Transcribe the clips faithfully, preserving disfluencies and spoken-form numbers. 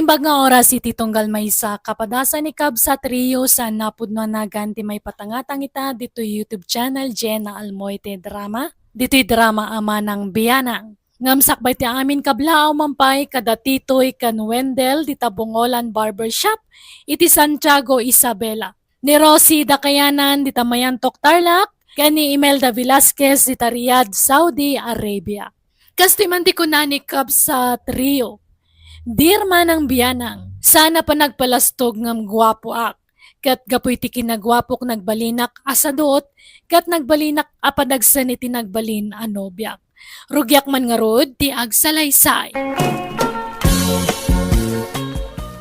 Naimbag nga oras iti tunggal maysa, kapadasan ni Kabsat Rio, saan napudno a nagan ti maipatangatang ita ditoy YouTube channel, Jenna Almoite Drama, ditoy drama a Manang Bianang. Ngem sakbay ti amin kablaaw, mapan pay kada Titoy ken Wendell dita Bongolan Barbershop iti Santiago, Isabela. Ni Rosie Dakayanan dita Mayantok, Tarlac, ken ni Imelda Velasquez dita Riyadh, Saudi Arabia. Kastoy man ti kuna ni Kabsat Rio, "Dear Manang Bianang, saan a panagpalastog ngem guapoak. Ket gapu iti kinaguapok nagbalinak a sadut, ket nagbalinak a padagsen iti nagbalin a nobiak. Rugiak man ngarud ti agsalaysay."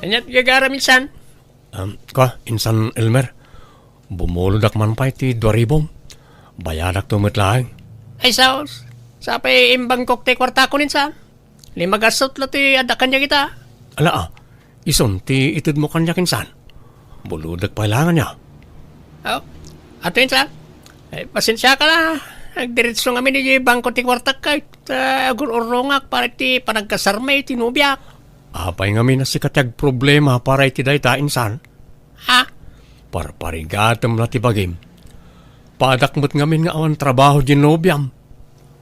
Ania ti gagaram, insan? Um, ka, insan Elmer, bumulodak man pay ti dua ribom. Bayadakto met laeng. Ay, saos. Sapay imbangkok ti kuartakon, insan. Lima gasut la ti adda kaniak ita. Ala, ah. Isun ti itedmo kaniak, insan. Bulodek pay laeng ania. Oh, ato, insan. Ay, pasensiaka la. Agdiretso ngamin idiay bangko ti kuartak, ket, ah, agur-urrongak para iti panagkasarmi iti nobiak. Apay ngamin a sika ti agproblema para iti dayta, insan? Ha? Parparigatem la ti bagim. Paadak met ngamin nga awan trabaho diay nobiam.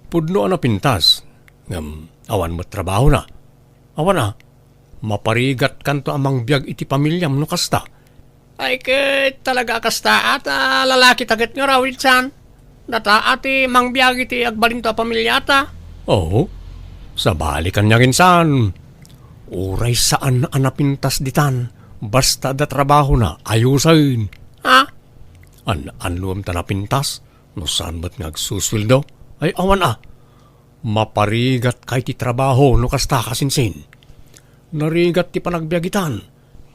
Pudno a napintas, ngem awan met trabahona. Awan a, maparigatkanto a mangbiag iti pamiliam no kasta. Ay, ket talaga a kasta, a ta lalakita ket ngarud, insan. Data a ti mangbiag iti agbalinto a pamiliata. Oo. Sabali kaniak, insan. Uray saan a napintas ditan, basta adda trabahona, ayusen. Ha? An-, annuem ta napintas, no saan met nga agsusueldo? Ay, awan a. Maparigatka iti trabaho no kasta, kasinsin. Narigat ti panagbiagitan.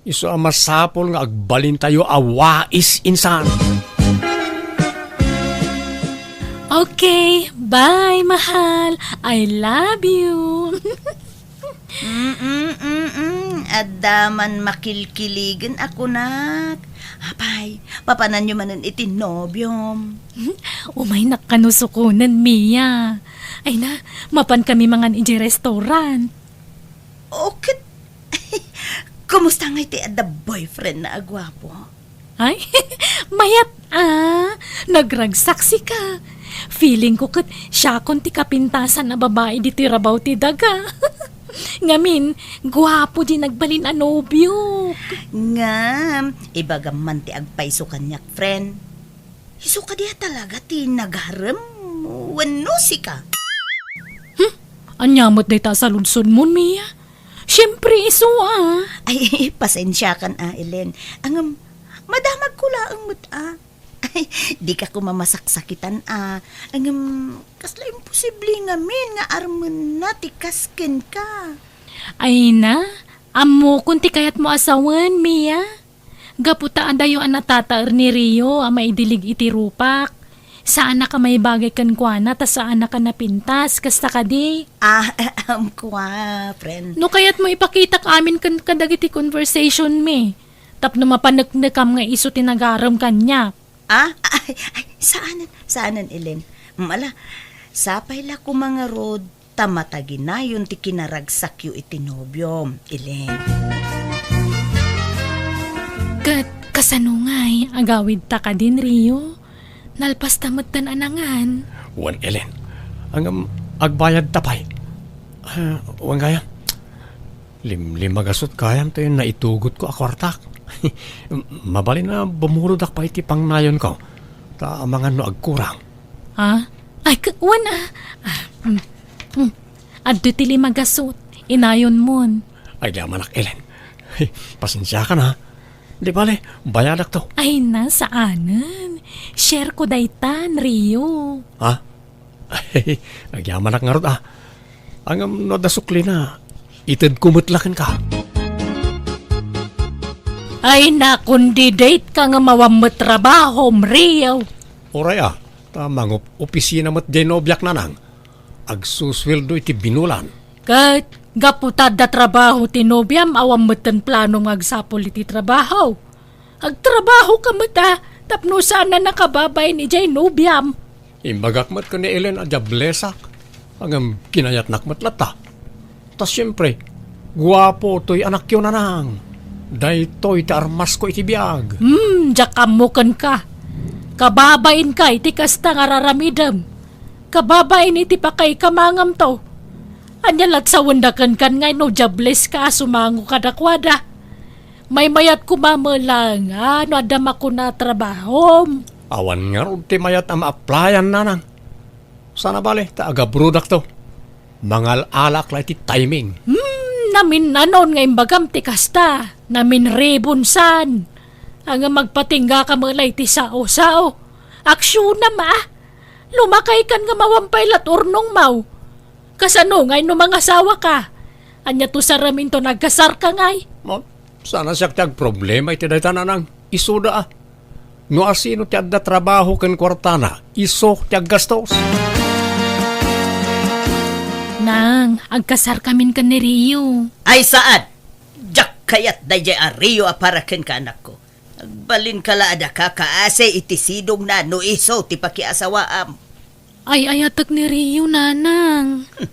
Isu a masapul nga agbalintayo a wais, insan. Okay, bye, mahal. I love you. Mm-mm, mm-mm. Adda man makilkiligen a kunak. Apay, papananyo manen iti nobiom. Umaynak kano sukonen, Mia. Ay na, mapan kami mangan idiay restaurant. O ket, kumusta ngay ti adda boyfriend na a guapo? Ay, mayat a, nagragsaksika. Feeling ko ket siakon ti kapintasan a babai ditoy rabaw ti daga. Ngamin, guapo di nagbalin a nobio. Ngem, ibagam man ti agpayso kaniak, friend. Isu kadi a talaga ti nagarem wenno sika? Hmm? Ania met dayta a saludsodmon, Mia? Siempre, isu a. Ay, pasensiakan a, Ellen. Ngem, madamagko laeng met a. Ay, dika koma masaksakitan a. Ngem, kasla imposible ngamin nga armenna ti kas kenka. Ay na, ammokon ti kayatmo a sawen, Mia. Gapu ta adayo a natataer ni Rio a maidilig iti rupak. Saanak a maibagay kenkuana ta saanak a napintas, kasta kadi? Ah, ammok a, friend. No kayatmo ipakitak amin ken kadagiti conversation mi, tapno mapaneknekam nga isu ti nagarem kaniak. Ah, ay, ay, saanen, saanen, Ellen. Mala, sapay la koma ngarud ta mataginayon ti kinaragsakyo iti nobiom, Ellen. Ket kasano ngay, agawidta kadin, Rio? Nalpasta metten a nangan. Wen, Ellen. Ngem, agbayadta pay. Ah, wen gayam. Limlim a gasut gayam ti naitugotko a kuartak. Mabalin a bumulodak pay iti pangnayonko. Ta amangan no agkurang. Ha? Ay, k-, wen a. Ah, mm, mm. Adtoy ti lima gasut. Inayonmon. Ay, di amanak, Ellen. Pasensiakan, ha? Di bale, bayadakto. Ay na, saanen. Share ko daytan, Rio. Ha? Agyamanak ngarud, a. Ngem no adda suklina, itedko met la kenka. Ay, nakon di date ka nga awan met trabahom, Rio. Uray, a, ta mangup-opisina met diay nobiak, nanang. Agsusueldo iti binulan. Ket gapu ta adda trabaho ti nobiam, awan metten planom nga agsapul iti trabaho. Agtrabaho ka met a, tapno saan a nakababain idiay nobiam. Imbagak met ken ni Ellen a diablesak, ngem kinayatnak met latta. Ta siempre, Guapo toy anakyo, Nanang. Daytoy ti armasko iti biag. Hmm, diak ammo kenka. Kababainka iti kasta nga raramidem. Kababain iti pakaikamangam to. Ania la't sawenda kenkan nga no diables ka a sumango kadakuada? Maymayat koma met laeng a no adda makuna a trabahom. Awan ngarud ti mayat a ma-applyan, Nanang. Sana bale, ta agabrodakto. Mangal-alak la iti timing. Hmm, naminnanon nga imbagam ti kasta. Naminribon san. Anga magpatingga ka met la iti sao-sao. Aksyonam, ah. Lumakay kan nga mawampay lat urnong maw. Kasano ngay no mangasawa ka? Anya to saramin to nagkasar ka ngay? Mo, sana siak ti agproblema iti dayta, Nanang. Isuda, ah. No asino ti adda trabaho ken kuartana, isu ti aggastos. Nang, agkasar kamin ken ni Rio. Ay, saan? Diak kayat daydiay a Rio a para kenka, anakko. Agbalinka la a daka kaasi iti sidongna no isu ti pakiasawaam. Ay-ayatek ni Rio, Nanang. Hmm.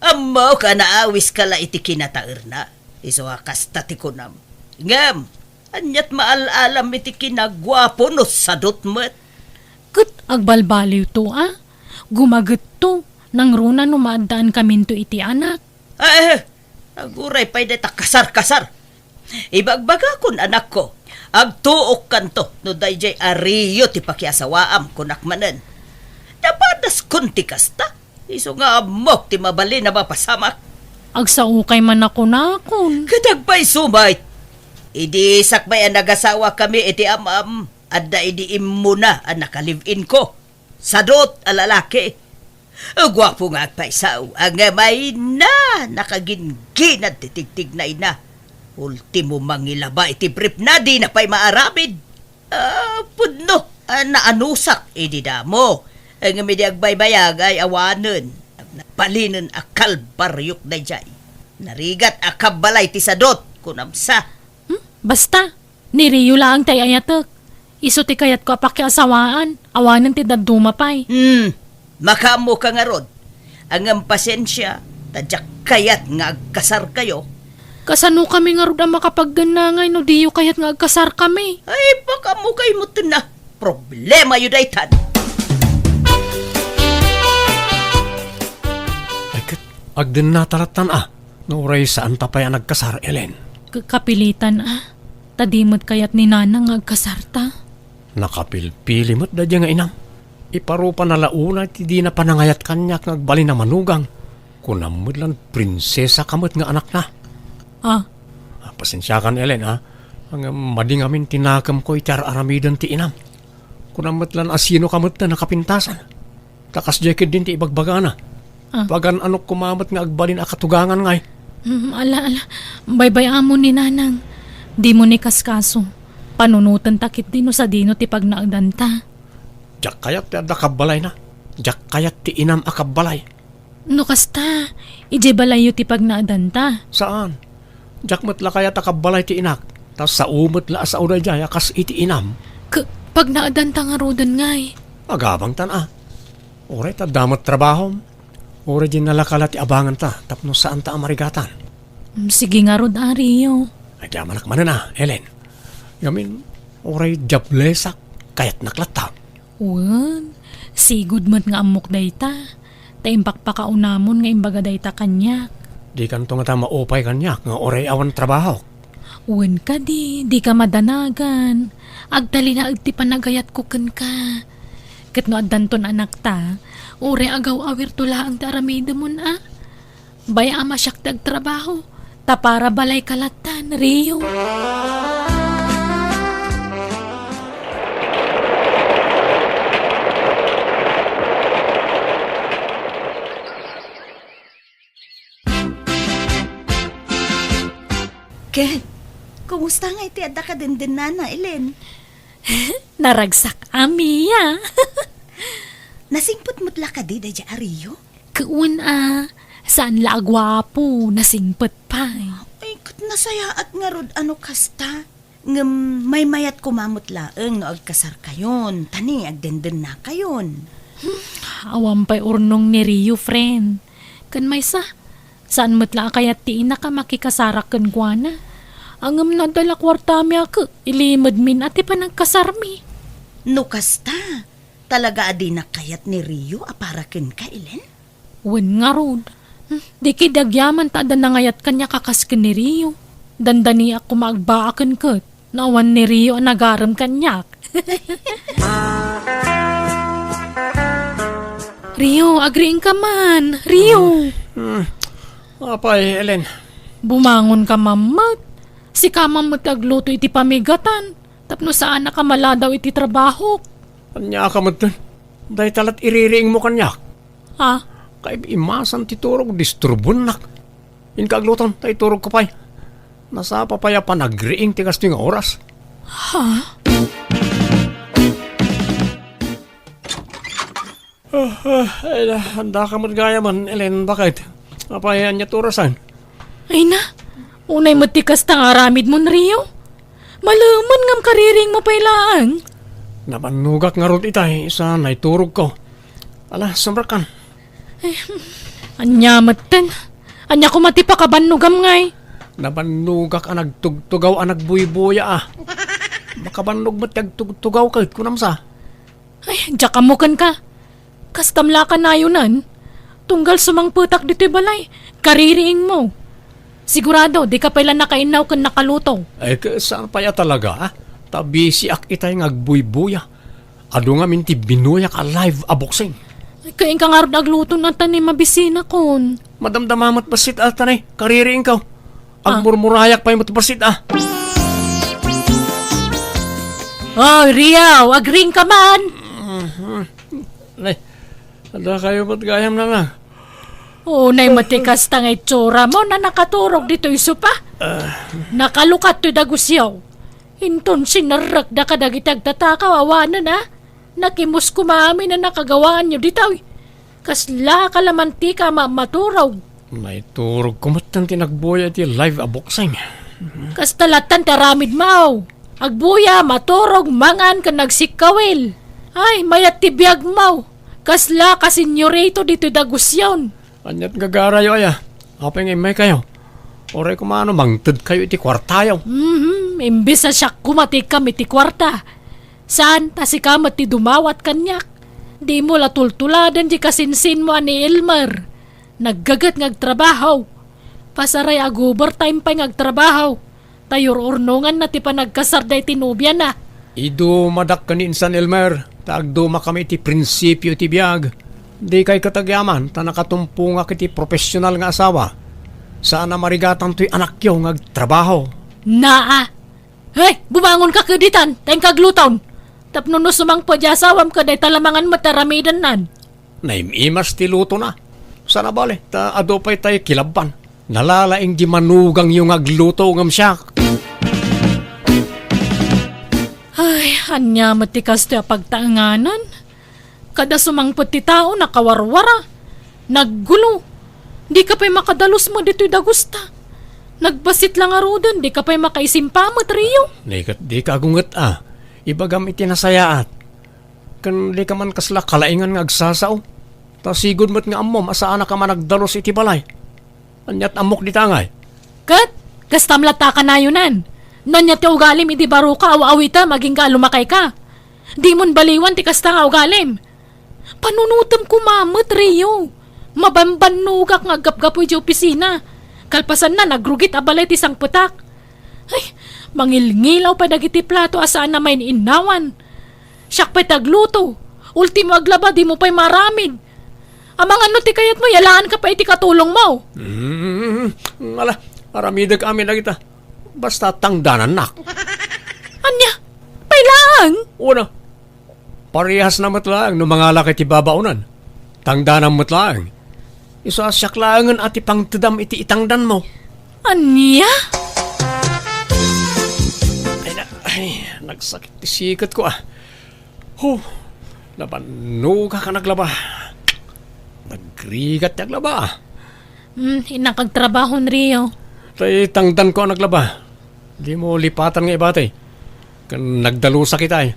Ammok a naawiska la iti kinataerna. Isu a kasta ti kunam. Ngem, aniat maal-alam iti kinaguapo no sadot met? Ket agbalbaliwto, a? Gumagetto, nangruna no maaddaan kaminto iti anak. Ah, eh, aguray pay dayta kasar-kasar. Ibagbagakon, anakko, agtuokkanto no daydiay a Rio ti pakiasawaam, kunak manen. Napadaskon ti kasta, isu nga ammok ti mabalin a mapasamak. Agsaokay man a kunakon. Ket agpayso met. Idi sakbay a nagasawakami iti am-am, adda idi immuna a naka-live-in ko. Sadot a lalaki. Guapo nga agpayso, ngem ay na, nakagingginad ti tigtignayna. Ultimo, mangilaba iti briefna, dina pay maaramid. Ah, pudno, ah, naanusak idi damo. Ngem idi agbaybayag ay awanen. Nabalinen a kalbariok daydiay. Narigat a kabbalay ti sadot, kunam sa. Hmm? Basta, ni Rio laeng ti ay-ayatek. Isu ti kayatko a pakiasawaan, awanen ti dadduma pay. Hmm, makaammoka ngarud. Ngem pasensia, ta diak kayat nga agkasarkayo. Kasanokami ngarud a makapagdenna ngay no diyo kayat nga agkasarkami? Ay, pakaammokayo metten a problemayo daytan. Ay, ket agdennata lattan a. No uray saanta pay a nagkasar, Ellen? K-, kapilitan, a. Ta di met kayat ni Nanang nga agkasarta. Nakapilpili met daydiay nga inam. Iparupana la unay ti dina panangayat kaniak nga agbalin a manugang. Kunam met lan prinsesa ka met nga anakna. Ah. Ah, pasensiakan, Ellen, a. Ngem madi ngamin ti nakemko iti ar-aramiden ti inam. Kunam met lan a sino ka met a nakapintasan. Ta kasdiay ketdin ti ibagbagana. Ah. Pagan-anok koma met nga agbalin a katugangan ngay. Mm, ala, ala. Baybay-amon ni Nanang. Dimo ni kaskaso. Panunotenta ketdi no sadino ti pagnaedanta. Diak kayat ti adda kabbalayna. Diak kayat ti inam a kabbalay. No kasta, idiay balayyo ti pagnaedanta. Saan? Diak met la kayat a kabbalay ti inak. Ta sao met la a sao daydiay a kas iti inam. K-, pagnaedanta ngaruden ngay. Agabangtan a. Uray ta adda met trabahom. Uray diay nalaka la ti abanganta tapno saanta a marigatan. Mm, sige ngarud, a, Rio. Agyamanak manen a, Ellen. Ngamin, uray diablesak, kayatnak latta. Wen, sigud met nga ammok dayta. Ta impakpakaunamon nga imbaga dayta kaniak. Dikanto ngata maupay kaniak nga uray awan trabahok. Wen kadi, dika madanagan. Agtalinaed ti panagayatko kenka. Ket no addanton anakta, uray agaw-awirto laeng ti aramidemon a. Bay-am a siak ti agtrabaho, ta para balayka lattan, Rio. Ken, kumusta ngay ti adda kadendennana, Ellen? Naragsak a, Mia. Nasingpet met la kadi daydiay a Rio? Wen a, saan la a guapo, nasingpet pay. Ay, ket nasayaat ngarud a no kasta. Ngem maymayat koma met laeng no agkasarkayon, ta ni agdendennakayon. Hmm, awan pay urnong ni Rio, friend. Ken maysa, Saan met la a kayat ti inak a makikasarak kenkuana. Ngem no adda la kuartami a ket, ilimedmin a ti panagkasarmi. No kasta, talaga a dinak kayat ni Rio a para kenka, Ellen? Wen ngarud. Hmm, di ketdi agyaman ta adda nangayat kaniak a kas ken ni Rio. Dandaniak koma agbaak ket no awan ni Rio a nagarem kaniak. Rio, agriingka man. Rio. Hmm. Apay, Ellen? Bumangon ka man met. Sika man met ti agluto iti pamigatan. Tapno saanak a maladaw iti trabahok. Ania ka metten? Dayta lat iririingmo kaniak. Ha? Kaib-imasan ti turog, disturbonak. Inka agluton, ta iturogko pay. Nasapa pay a panagriing ti kastoy nga oras. Ha? Ah, ah, ay, andaka met gayamen, Ellen, baket? Apay, ania ti orasen? Ay na, unay met ti kasta nga aramidmon, Rio. Malemen ngem kaririingmo pay laeng. Nabannogak ngarud itay, sa naiturogko. Ala, sumrekkan. Eh, ania metten? Ania koma ti pakabannogam ngay? Nabannogak a nagtugtugaw a nagbuybuya a. Makabannog met ti agtugtugaw ket kunam sa. Ay, diak ammo kenka. Kastam la a kanayonan. Tunggal sumangpetak ditoy balay, kaririingmo. Sigurado, dika pay la nakainnaw ken nakaluto. Ay, ket saan pay a talaga, ah? Ta bisiak itay nga agbuybuya. Adu ngamin ti binuyak a live a boxing. Ay, ket inka ngarud agluto na ta ni mabisinakon. Madamdama met bassit a ta ni, kaririingko. Ah. Agmurmurayak pay met bassit a. Oh, Rio, agriingka man. Mhm. Nay, adda kayo met gayam na nga. Unay met ti kasta nga itsura mo na nakaturog ditoy sopa. Ah. Nakalukat toy dagusyo. Inton sinerrekda kadagiti agtatakaw awanen a. Nakimus koma amin a nakagawaanyo ditoy. Kasla ka la mantika a ma-, maturog. Naiturogko met ti nagbuya iti live a boxing. Kasta lattan ti aramidmo. Agbuya, maturog, mangan, ken nagsikkawil. Ay, mayat ti biagmo. Kasla ka senyorito ditoy dagusyon. Aniat gagarayo aya? Apay nga immaykayo? Uray koma no mangtedkayo iti kuartayo. Mhm, imbes a siak koma ti ikam iti kuarta. Saan ta sika met ti dumawat kaniak. Dimo la tultuladen ti kasinsinmo a ni Elmer. Naggaget nga agtrabaho. Pasaray ag-overtime pay nga agtrabaho. Ta yur-urnonganna ti panagkasarda iti nobiana. Idumadak ken ni insan Elmer, ta agdumakami iti prinsipio iti biag. Dikay ket agyaman, ta nakatumpongak iti profesional nga asawa. Saan a marigatan toy anakyo nga agtrabaho. Naa! Hey, bumangon ka keditan, ta inka agluton. Tapno no sumangpet ti asawam ket dayta la mangan met ti aramidennan. Naim-imas ti lutona. Sana bale, ta adu pay tay kilabban. Nalalaing di manugangyo nga agluto ngem siak. Ay, ania met ti kastoy a pagtaenganan? Kada sumangpet ti tao, nakawarwara. Naggulo. Dika pay makadalus met ditoy dagusta. Nagbassit la ngaruden, dika pay makaisimpa met, Rio. Dika, dika agunget a. Ibagam iti nasayaat. Ken dika man kasla kalaingan nga agsasao. Ta sigud met nga ammom a saanak a managdalus iti balay. Aniat ammok dita ngay? Ket, kastam latta a kanayonan. No ania ti ugalim idi baro ka, aw-awitem, agingga a lumakay ka. Dimon baliwan ti kasta nga ugalim. Panunotem koma met, Rio. Mabambannogak nga aggapgapu idiay opisina. Kalpasanna, nagrugit a balay ti sangpetak. Ay, mangilngilaw pay dagiti plato a saan a main-innawan. Siak pay ti agluto. Ultimo aglaba, dimo pay maaramid. Amangan no ti kayatmo, yalaanka pay iti katulongmo. Mm, ala, aramidek amin dagita. Basta tangdanannak. Ania? Pay laeng? Una, parehas na met laeng no mangalak iti babaonan. Tangdanam met laeng. Isu a siak laengen a ti pangtedam iti itangdanmo. Ania? Ay, na, ay, nagsakit ti siketko, ah. Huh, nabannogak a naglaba. Nagrigat ti aglaba, ah. Hmm, innak agtrabaho, Rio. Tay tangdanko a naglaba. Dimo lipatan nga ibati. Ken nagdalusak itay.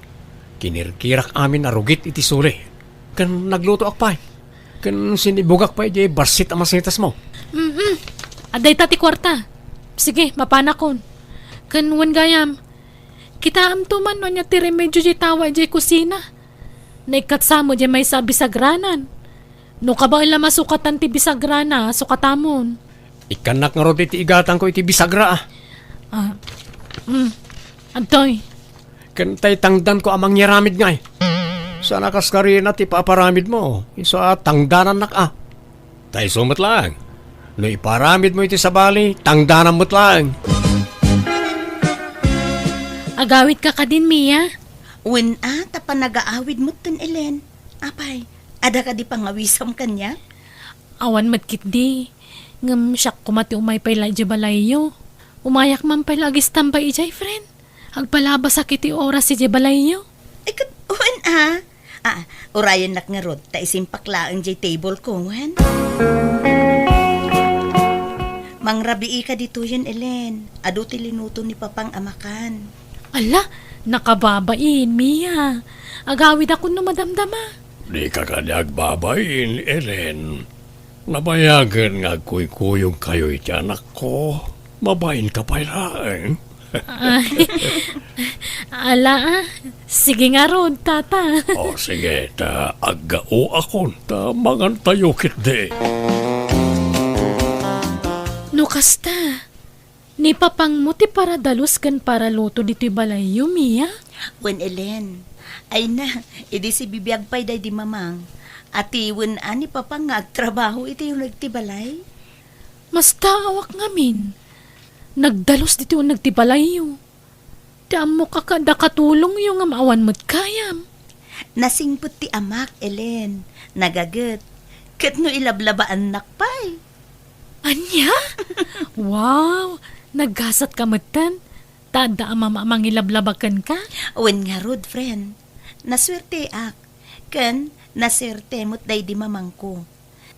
Kinirkirak amin a rugit iti suli. Ken naglutoak pay. Ken sinibugak pay diay bassit a masitas mo. Mm-mm. Adda ita ti kuarta. Sige, mapanakon. Ken wen gayam, kitaemto man no ania ti remedio diay tawa diay kusina. Naikkatsa met diay maysa a bisagranan. No kabaelam a sukatan ti bisagrana, sukatamon. Ikkannak ngarud iti igatangko iti bisagra, a. Ah, mm. Adtoy. Ken tay tangdanko a mangyaramid ngay. Saan a kaskarina ti paparamidmo, isu a tangdanannak, a. Tay isu met laeng. No iparamidmo iti sabali, tangdanam met laeng. Agawidka kadin, Mia? Wen a, ta panagaawid metten, Elen. Apay, adda kadi pangawisam kaniak? Awan met ketdi. Ngem siak koma ti umay pay la idiay balayyo. Umayak man pay la agistambay idiay, friend. Agpalabasak iti oras idiay balayyo. Ay, ket, wen a. Ah, urayennak ngarud, ta isimpak laeng diay table ko, wen? Mangrabiika ditoyen, Elen. Adu ti linuto ni Papang a makan. Ala, nakababain, Mia. Agawidakon no madamdama. Dika kadi agbabain, Elen. Nabayagen nga agkuykuyogkayo iti anakko. Mabainka pay laeng. Ah, ala, ah. Sige ngarud, tata. O, sige, ta aggaoakon, ta mangantayo ketdi. No kasta, ni Papangmo ti paradalus ken paraluto ditoy balayyo, Mia? Wen, Elen. Ay na, idi sibibiag pay daydi Mamang. Ati wen a ni Papang nga agtrabaho iti uneg ti balay? Mastaawak ngamin. Nagdalus ditoy uneg ti balayyo. Ti ammok a kada katulongyo ngem awan met kayam. Nasingpet ti amak, Elen. Nagaget. Ket no ilablabaannak pay. Ania? Wow! Naggasatka metten. Ta adda a mama a mangilablaba kenka? Wen ngarud, friend. Nasuerteak. Ken nasuerte met daydi mamangko.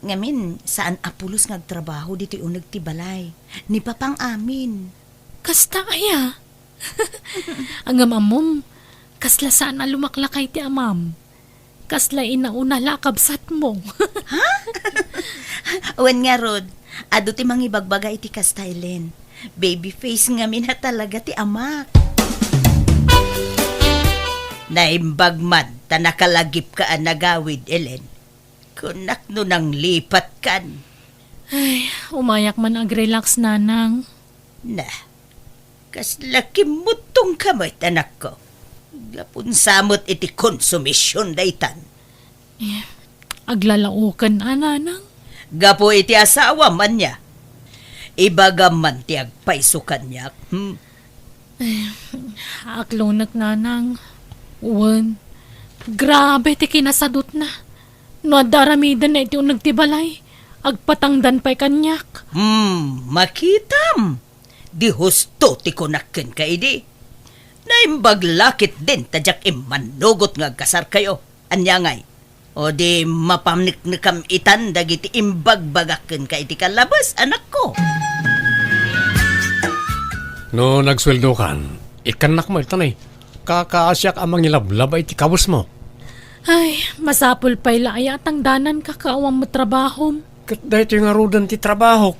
Ngamin, saan a pulos nga agtrabaho ditoy uneg ti balay. Ni Papang amin. Kasta aya? Ngem ammom, kasla saan a lumaklakay ti amam. Kasla inauna la a kabsatmo. Ha? Wen ngarud, adu ti mangibagbaga iti kasta, Elen. Baby face ngamin a talaga ti amak. Naimbag man ta nakalagipka a nagawid, Elen. Kunak no nanglipatkan. Ay, umayak man agrelax, Nanang. Na, kasla kimmuttongka met, anakko. Gapun sa met iti konsumision daytan. Eh, aglalaoken a, Nanang? Gapu iti asawam, ania? Ibagam man ti agpayso kaniak, hmm? Eh, aklonek, Nanang. Wen, grabe ti kinasadutna. No adda aramidenna iti uneg ti balay, agpatangdan pay kaniak. Hmm, makitam. Di husto ti kunak kenka idi. Naimbag la ketdin ta diak immanugot nga agkasarkayo. Ania ngay? O di mapaneknekam itan dagiti imbagbagak kenka iti kalabes, anakko? No nagsueldokan, ikkannak met, ta kakaasiak a mangilablaba iti kawesmo. Ay, masapul pay la aya a tangdananka ket awan met trabahom. Ket daytoy ngaruden ti trabahok.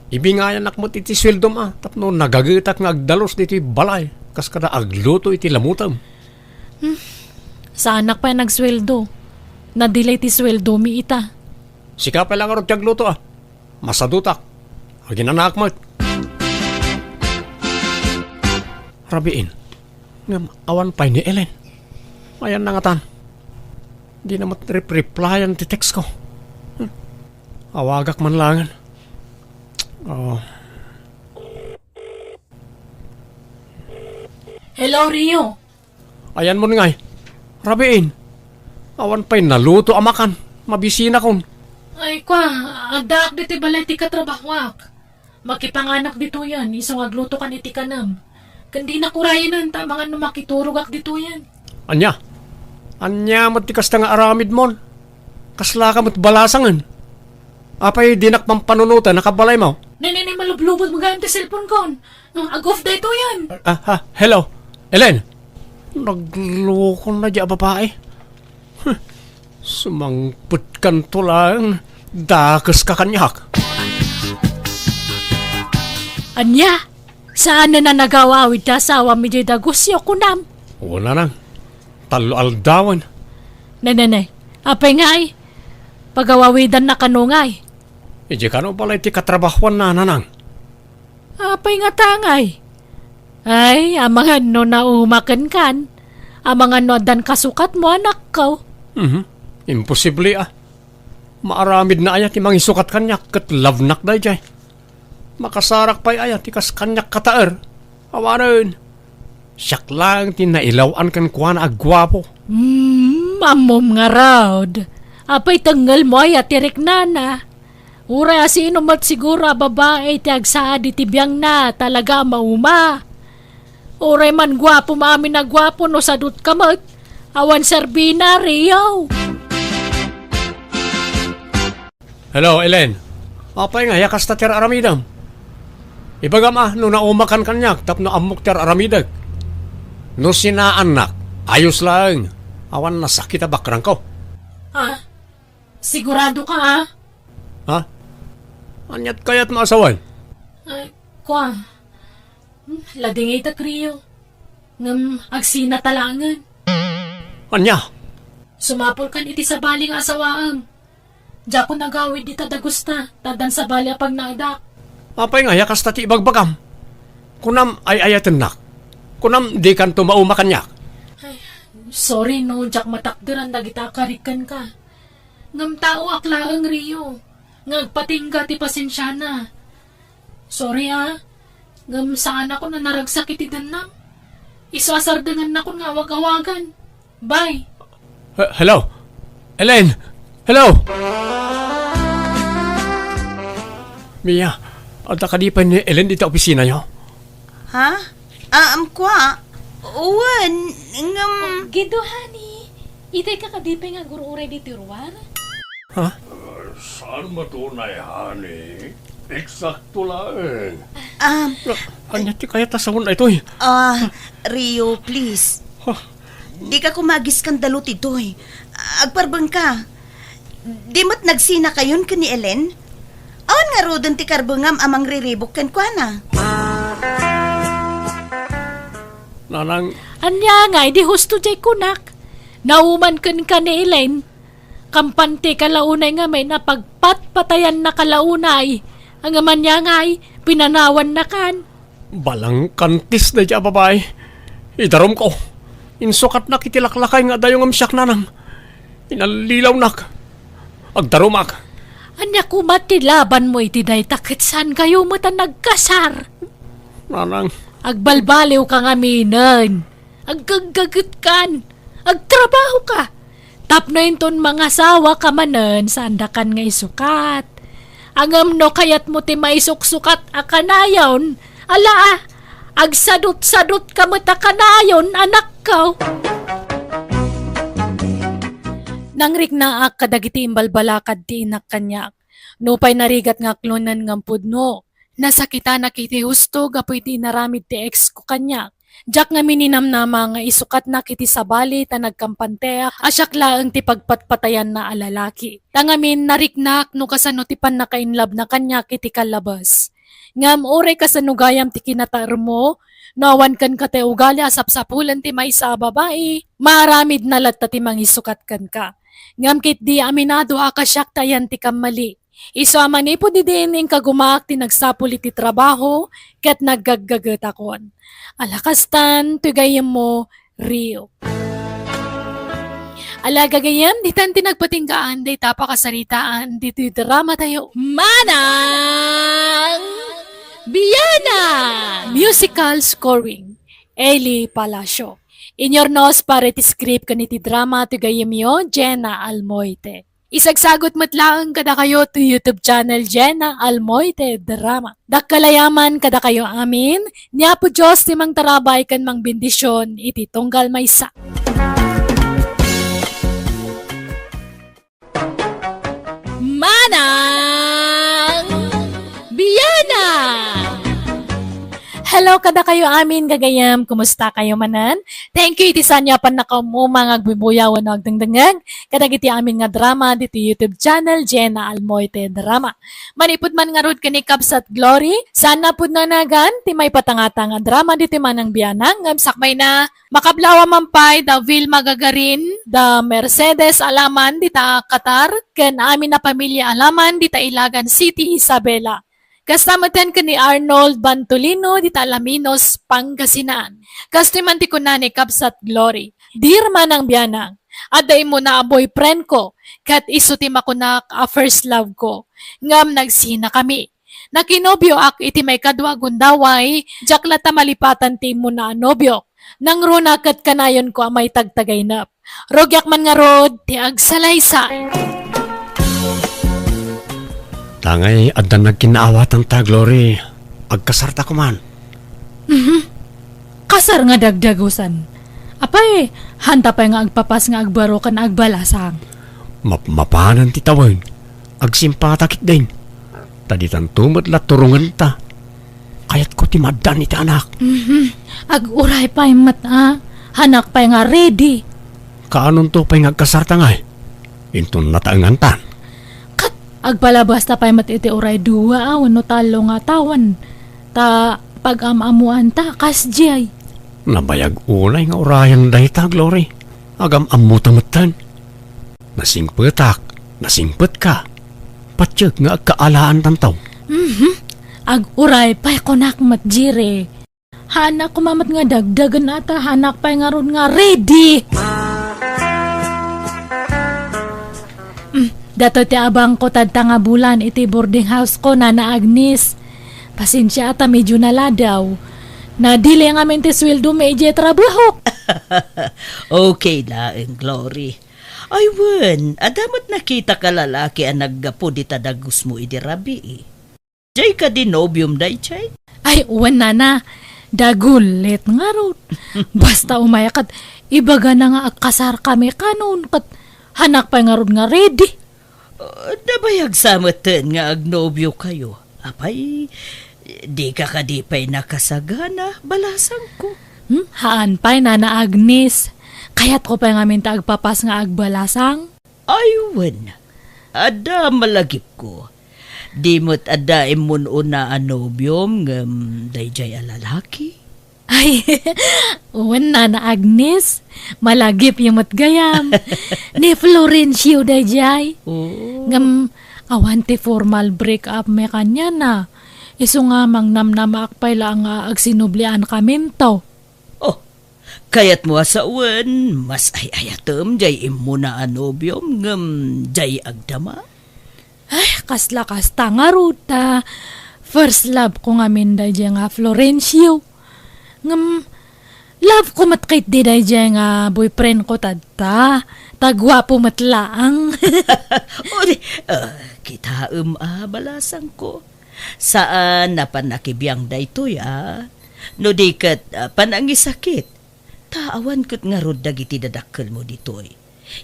Ibingayanak met iti sueldom a tapno nagagetak nga agdalus ditoy balay kas kada agluto iti lamutem. Hmm. Saanak pay a nagsueldo. Nadilay ti sueldomi ita. Sika pay la ngarud ti agluto a. Masadutak. Aginanaak met. Rabiin. Ngem awan pay ni Ellen. Ayanna ngatan. Dina met rep-replyan ti text ko. Hmm. Awagak man laengen. Oh. Hello, Rio. Ayanmon ngay. Rabiin. Awan pay naluto a makan. Mabisinakon. Ay, kwa, addaak ditoy balay ti katrabahoak. Makipanganak ditoyen, isu nga aglutokan iti kanem. Ken dinak urayenen ta amangan no makiturogak ditoyen. Ania? Ania met ti kasta nga aramidmon? Kaslaka met balasangen. Apay dinak pampanunoten a kabalaymo? Ne, ne, ne, malublubod mo gayam ti cellphone kon. Ag-off daytoyen. Ah, ah, hello. Ellen. Naglokona diay a babai. Huh. Sumangpetkanto laeng, dakeska kaniak. Ania? Saanen a nagawawid ti asawam idiay dagusyo, kunam? Wen, nanang. Tallo aldawen. Nenene, apay ngay? Pagawawidanna kano ngay? Idiay kano balay ti katrabahuanna, nanang. Apay ngata ngay? Ay, amangan no naumaken kan. Amangan no addan kasukatmo, anakko. Mhm. Imposible, a. Maaramidna aya ti mangisukat kaniak ket labnak daydiay? Makasarak pay aya ti kas kaniak kataer? Awanen. Siak laeng ti nailaw-an kenkuana a guapo. Hmm, ammom ngarud. Apay tengngelmo aya ti riknana? Uray a sino met siguro a babai ti agsaad iti biangna, talaga a mauma. Uray man guapo maamin a guapo no sadutka met, awan serbina, Rio. Hello, Ellen. Apay nga, ya kasta ti ar-aramidem? Ibagam a, no naumakan kaniak tapno ammok ti ar-aramidek. No sinaannak, ayos laeng. Awan nasakit a bakrangko. Ha? Sigurado ka, ha? Ha? Aniat kayat maasawan? Ay, kua. Hmm, ladingitek, Rio. Ngem agsina ta laengen. Ania? Sumapulkan iti sabali nga asawaem. Diakon agawid dita dagusta, ta addan sabali a pagnaedak. Apay nga, ya kasta ti ibagbagam? Kunam, ay-ayatennak. Kunam, dikanto mauma kaniak. Ay, sorry no, diak matakderan dagita a karik kenka. Ngem taoak laeng, Rio, nga agpatingga ti pasensiana. Sorry, a. Ngem saanakon a naragsak iti dennam. Isu a sardengannakon nga awag-awagan. Bye. He-, hello? Ellen! Hello! Mia, adda kadi pay ni Ellen dita opisinayo? Ha? Ah, um, kua? Wen, ngem Oh, Gido, honey. Itay ka kadi pay nga agur-uray ditoy ruar? Ha? Saan matunay, honey? Eksakto laeng. Ah, Ania ti kayat a sawen daytoy? Ah, Rio, please. Huh? Dika koma agiskandaluto ditoy. Agparbengka. Di met nagsinakayon ken ni Ellen? Awan ngaruden ti karbengam a mangriribuk kenkuana? Nanang. Ania ngay, di husto diay kunak? Nauman kenka ni Ellen? Kampante ka la unay ngamin a pagpatpatayannaka la unay, ngem ania ngay, pinanawannakan. Balangkantis daydiay a babai. Idarumko. Insukatnak iti laklakay nga adayo ngem siak nanang. Inallilawnak. Agdarumak. Ania koma ti labanmo iti dayta ket saankayo met a nagkasar? Nanang. Agbalbaliwka ngaminen. Aggaggagetkan, agtrabahoka, tapno inton mangasawaka manen, saandakan nga isukat. Ngem no kayatmo ti maisuksukat a kanayon, ala, a, agsadutsadutka met a kanayon, anakko. Nangriknaak kadagiti imbalbalakad ti inak kaniak. Nupay narigat nga aklonen ngem pudno, nasakitanak iti husto gapu iti inaramid ti ex ko kaniak. Diak ngamin ninamnama nga isukatnak iti sabali ta nagkampanteak a siak laeng ti pagpatpatayanna a lalaki. Ta ngamin nariknak no kasano ti pannakainlabna kaniak iti kallabes. Ngem uray kasano gayam ti kinataermo, no awan kenka ti ugali a sapsapulen ti maysa a babai, maaramidna latta ti mangisukat kenka. Ngem ketdi, aminado a kasiak ta ayan ti kammali. Isu a manipud idin, inkagumaak ti nagsapul iti trabaho ket naggaggagetakon. Ala kastan, toy gayyemmo, Rio. Ala gagayyem, ditan ti nagpatinggaan dayta a pakasaritaan ditoy dramatayo. Manang Biana! Musical scoring, Eli Palacio. Inyurnos para iti script ken iti drama ti gayyemyo, Jenna Almoite. Isagsagut met laeng kadakayo ti YouTube channel Jenna Almoite Drama. Dakkel a yaman kadakayo amin, ni Apo Dios ti mangtarabay ken mangbendision iti tunggal maysa. Manang Biana! Hello, Hello kadakayo amin, gagayam. Kumusta kayo manen? Thank you iti saan nga pannakaumuma nga agbubuya wenno agdengdengngeg kadagiti amin nga drama ditoy YouTube channel, Jenna Almoite Drama. Manipud man ngarud ken ni Kabsat Glory, saan a pudno a nagan ti maipatangtang a drama ditoy Manang Bianang ngem sakbayna, makablawa man pay da Vilma Gagarin, da Mercedes Alaman dita Qatar, ken amin a pamilia Alaman dita Ilagan City, Isabela. Kasta metten ken ni Arnold Bantolino dita Alaminos, Pangasinan. Kastoy man ti kuna ni Kabsat Glory, "Dear Manang Bianang, adda immuna a boyfriend ko, ket isu ti makunak a first love ko. Ngem nagsinakami. Nakinobioak iti maikadua a gundaway, diak latta malipatan ti immuna a nobiok. Nangruna ket kanayonko a maitagtagainep. Rugiak man ngarud ti agsalaysay." Tangay adda nagkinnaawatan ta, Glory. Agkasarta koman. Mhm. Kasar nga dagdagusan. Apay, hanta pay nga agpapas nga agbaro ken agbalasang. Mapmapanen ti tawen. Agsimpata ketdin. Ta ditanto met la turongenta. Kayatko ti maaddaan iti anak. Mhm. Aguray pay met a. Hanak pay nga ready. Kaanonto pay nga agkasarta ngay? Inton nataengantan. Ket agpalabasta pay met iti uray dua a wenno tallo nga tawen. Ta pag-am-ammoanta kasdiay. Nabayag unay nga urayen dayta, Glory. Agam-ammota metten. Nasingpetak, nasingpetka. Patiek nga agkaalaantanto. Mhm. Aguray pay kunak met, Jire. Haanak koma met nga dagdagen a ta, haanak pay ngarud nga ready. Mm, datoy ti abangko tadta nga bulan iti boarding house ko, Nana Agnes. Pasensia a ta medio naladaw. Nadili ngamin ti sueldomi idiay trabahok. Okay laeng, Glory. Ay wen, adda met nakitak a lalaki a naggapu dita dagusmo idi rabii. Jay kadi nobiom dayjay? Ay, wen, Nana. Dagulit ngarud. Basta umay ket ibagana nga agkasarkami kanon ket haanak pay ngarud nga ready. Uh, nabayag sa metten nga agnobiokayo. Apay, dika kadi pay nakasagana, balasangko? Hmm? Haan pay, Nana Agnes. Kayatko pay ngamin ta agpapas nga agbalasang. Ay wen, adda malagipko. Di met adda immun-una a nobiom ngem dayjay a lalaki? Ay, wen, Nana Agnes, malagipyo met gayam. Ni Florencio dayjay. Oh. Ngem awan ti formal break up mi kaniana. Isu nga mangnamnamaak pay la nga agsinubliankaminto. Oh, kayatmo a sawen, mas ay-ayatem jay immuna a nobiom ngem jay agdama? Ay, kasla kasta ngarud ta first love ko ngamin dayjay nga Florencio. Ngem, love ko met ketdi dayjay nga boyfriend ko tadta. Ta guapo met laang. O di, ah, kitaem a, balasangko. Saan a pannakibiang daytoy a. No di ket, ah, panangisakit. Ta awan ket ngarud dagiti dadakkelmo ditoy.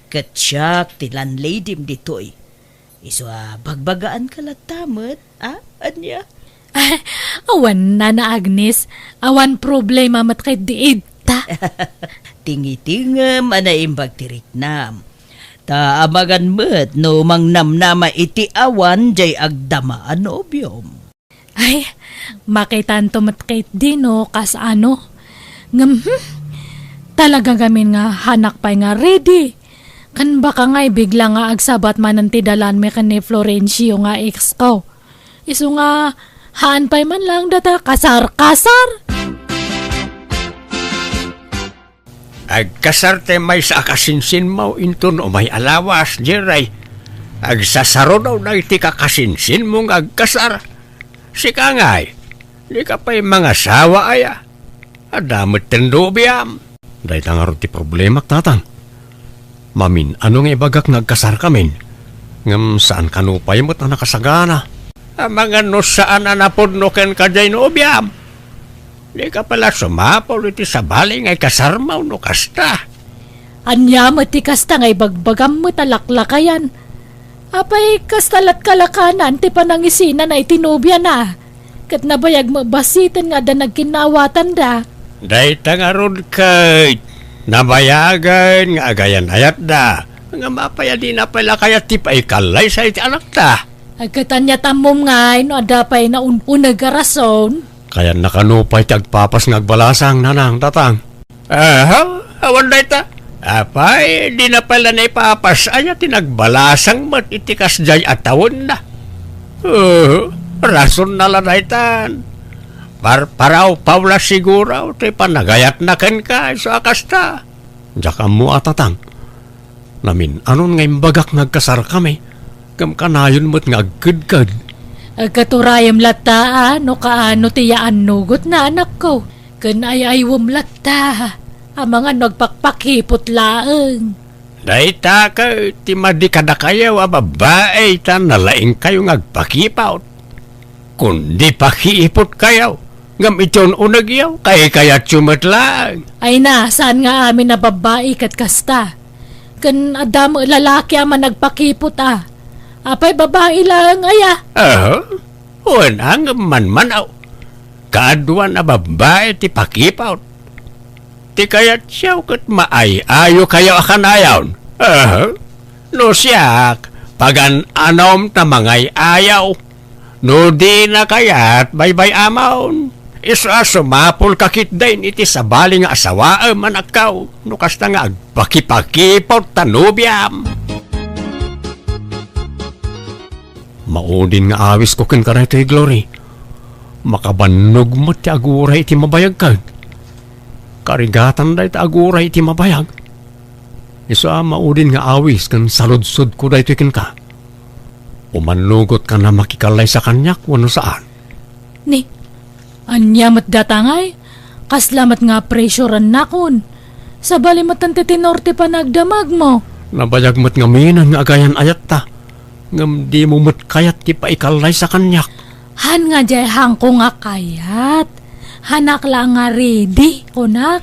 Ket siak ti landladyem ditoy. Isu a bagbagaanka latta met, a? Ania? Awan, Nana Agnes. Awan problema met ketdi ita. Tingitingem a naimbag ti riknam. Ta amangan met no mangnamnama iti awan jay agdama a nobiom. Ay, makitanto met ketdi no kasano. Ngem, hmm, talaga ngamin nga haanak pay nga ready. Ken baka nga ibigla nga agsabat manen ti dalanmi ken ni Florencio nga ex ko. Isu nga, haan pay man laeng data kasar-kasar. Agkasar ti maysa a kasinsinmo inton umay a lawas, Jeray. Agsasaruno dagiti kakasinsinmo nga agkasar. Sika ngay, dika pay mangasawa aya? Adda met ti nobiam. Dayta ngarud ti problemak, Tatang. Mamin-ano nga ibagak nga agkasarkamin, ngem saan kano pay met a nakasagana. Amangan no saan a napudno kenka jay nobiam. Dika pay la sumapul iti sabali nga ikasarmo no kasta. Ania met ti kasta nga ibagbagam met a laklakayan? Apay, kasta lat kalakanan ti panangisinana iti nobiana? Ket nabayag met basiten nga adda nagkinnaawatanda. Dayta ngarud ket nabayagen nga agayan-ayatda. Ngem apay a dina pay la kayat ti paikallaysa iti anakta? Ay, ket ania ti ammom ngay no adda pay naun-uneg a rason? Kayanna kano pay ti agpapas nga agbalasang, nanang, tatang? Aha, awan dayta. Apay, dina pay la naipapas aya ti nagbalasang met iti kasdiay a tawenna. Uh, rasonna la daytan. Parparawpaw la siguro ti panagayatna kenka, isu a kasta. Diak ammo a, tatang. Namin-anon nga imbagak nga agkasarkami, ngem kanayon met nga agkedked. Agkaturayem latta a no kaano ti yaannugotna, anakko. Ken ay-aywem latta, amangan no agpakpakipot laeng. Dayta ket ti madi kadakayo a babbai ta nalaingkayo nga agpakipot. Kundi pakipotkayo, ngem iti un-unegyo, kaykayatyo met laeng. Ay na, saan nga amin a babbai ket kasta? Ken adda met lalaki a managpakipot a. Apay, babbai laeng aya? Aha. Wen, ngem manmanaw. Kaaduan a babbai ti pakipot. Ti kayatyo ket maay-ayokayo a kanayon. Aha. No siak, pagan-anom ta mangay-ayaw. No dina kayat, baybay-amon. Isu a sumapulka ketdin iti sabali nga asawaem, anakko. No kasta nga agpakipakipot ta nobiam. Maudin nga awisko kenka daytoy, Glory. Makabannog met ti aguray iti mabayag ket karigatan dayta aguray iti mabayag. Isu a maudin nga awis ken saludsodko daytoy kenka. Umannugotka a makikallaysa kaniak wenno saan? Ni, ania met data ngay? Kasla met nga pressure-annakon. Sabali met ti tenor ti panagdamagmo. Nabayag met ngamin nga agayan-ayatta. Ngem dimo met kayat ti paikallaysa kaniak. Han nga diay hanko nga kayat. Hanak la nga ready, kunak.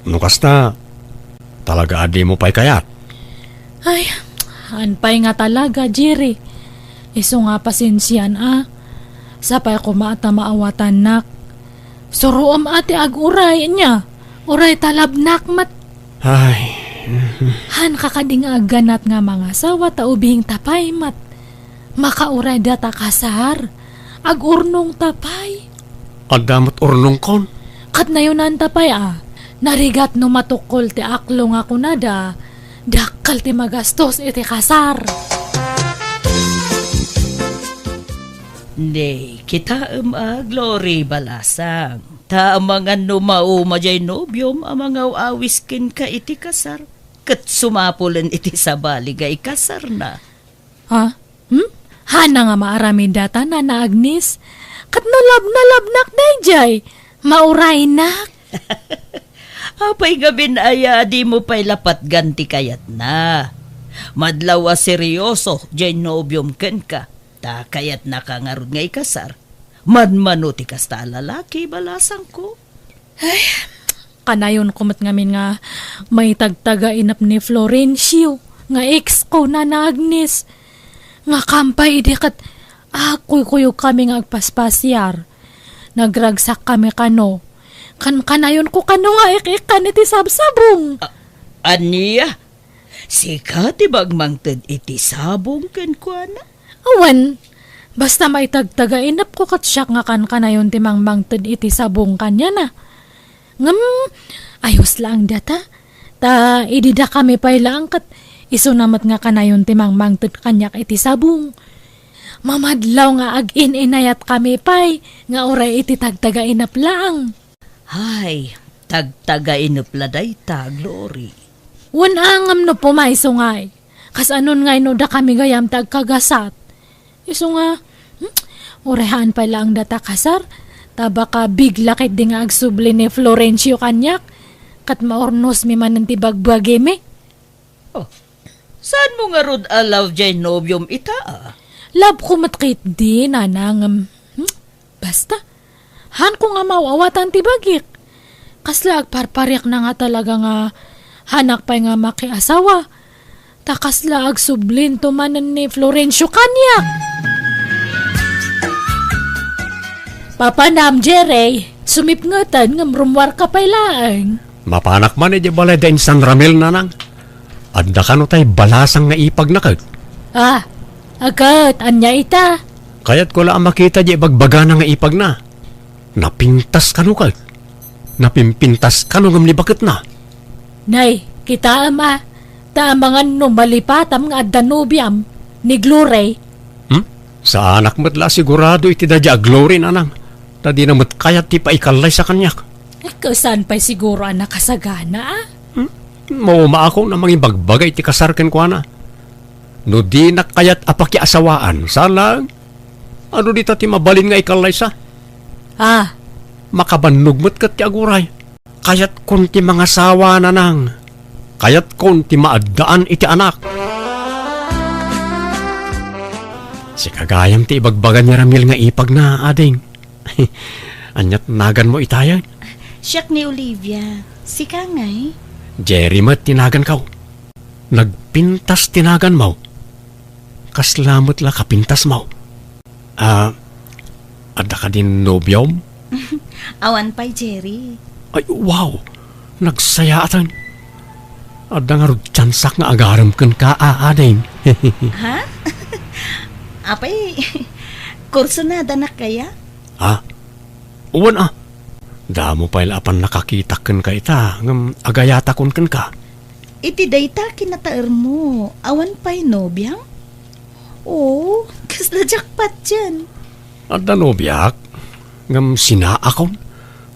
No kasta, talaga a dimo pay kayat? Ay, han pay nga talaga, Jerry. Isu nga pasensian a. Sapay koma ta maawatannak. Suroem a ti aguray, ania? Uray ta labnak met. Ay. Hanka kadi nga agganat nga mangasawa ta ubingta pay met. Makauray data kasar. Agurnongta pay. Adda met urnongkon. Ket nayonanta pay a, narigat no matukkol ti aklo nga kunada, dakkel ti magastos iti kasar. Ni, kitaem a, Glory, balasang. Ta amangan no mauma diay nobiom a mangaw-awis kenka iti kasar, ket sumapulen iti sabali nga ikasarna. Ha? Hmm? Hana nga maaramid data, Nana Agnes? Ket no lab-, nalabnak daydiay, mauraynak. Apay ngamin aya a dimo pay la patgan ti kayatna? Madlaw a serioso diay nobiom kenka, ta kayatnaka ngarud nga ikasar. Manmano ti kasta a lalaki, balasangko? Ay, kanayonko met ngamin nga maitagtagainep ni Florencio nga ex ko, Nana Agnes. Nga kampay idi ket agkuykuyogkami nga agpaspasiar. Nagragsakkami kano. Kankanayonko kano nga ik-ikkan iti sabsabong. A-, ania? Sika ti mangmangted iti sabong kenkuana? Awan, basta maitagtagainepko ket siak nga kankanayon ti mangmangted iti sabong kaniana. Ngem, ayos laeng data. Ta idi dakami pay laeng ket isuna met nga kanayon ti mangmangted kaniak iti sabong. Mamadlaw nga agin-inayatkami pay nga uray iti tagtagainep laeng. Hay, tagtagainep la dayta, Glory. Wen a ngem no pumayso ngay. Kasanon ngay no dakami gayam ti agkagasat? Isu nga, hmm, uray haan pay laeng data kasar, ta baka bigla ketdi nga agsubli ni Florencio kaniak, ket maurnosmi manen ti bagbagimi. Oh, saanmo ngarud a love diay nobiom ita, a? Love ko met ketdi, Nana, ngem, hmm, basta. Hanko nga maaw-awatan ti bagik. Kasla agparpariakna nga talaga nga hanak pay nga makiasawa. Ta kasla agsublinto manen ni Florencio kaniak. Papanam, Jerry, sumipngeten ngem rummuarka pay laeng. Mapanak man idiay balay da insan Ramil, nanang. Adda kano tay balasang nga ipagna ket. Ah, agat, ania ita? Kayatko la a makita diay ibagbagana nga ipagna. Napintas kano ket. Napimpintas kano ngem ni baketna. Nay, kitaem a, ta amangan no malipatam nga adda nobiam, ni Glory. Hmm? Saanak met la a sigurado iti daydiay a Glory, nanang. Ta dina met kayat ti paikallay sa kaniak. Ay, saan pay siguro a nakasagana, a? Hmm? Maumaakon a mangibagbaga iti kasar kenkuana. No dinak kayat a pakiasawaan, saan laeng? Adu dita ti mabalin nga ikallaysa? Ah. Makabannog met ket ti aguray. Kayatkon ti mangasawa, nanang. Kayatkon ti maaddaan iti anak. Sika gayam ti ibagbaga ni Ramil nga ipagna, ading. Ania ti naganmo itayen? Siak ni Olivia. Sika ngay? Jerry met ti naganko. Nagpintas ti naganmo. Kasla met la kapintasmo. Ah, adda kadin nobiom? Awan pay, Jerry. Ay, wow! Nagsayaaten. Adda ngarud tiansak nga agarem kenka, a, ading. Ha? Apay, kursunadanak kaya? Ha? Wen, a. Damo pay la a pannakakitak kenka ita, ngem agayatakon kenka. Iti dayta kinataermo, awan pay nobiam? Oo, kasla jackpot dian. Adda nobiak, ngem sinaakon,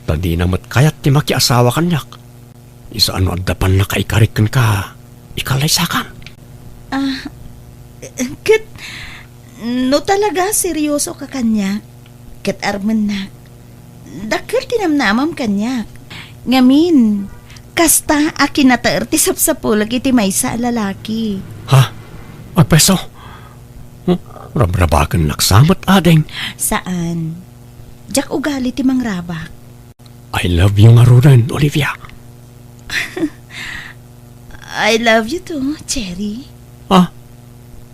ta dina met kayat ti makiasawa kaniak. Isu a no adda pannakaikarik kenka, ikallaysakan. Ah, ket no talaga serioso ka kaniak, ket armennak, dakkel ti namnamam kaniak. Ngamin, kasta a kinataer ti sapsapulek iti maysa a lalaki. Ha? Agpayso? Hmm? Rabrabakennak sa met, ading? Saan. Diak ugali ti mangrabak. I love you ngaruden, Olivia. I love you too, Jerry. Ah?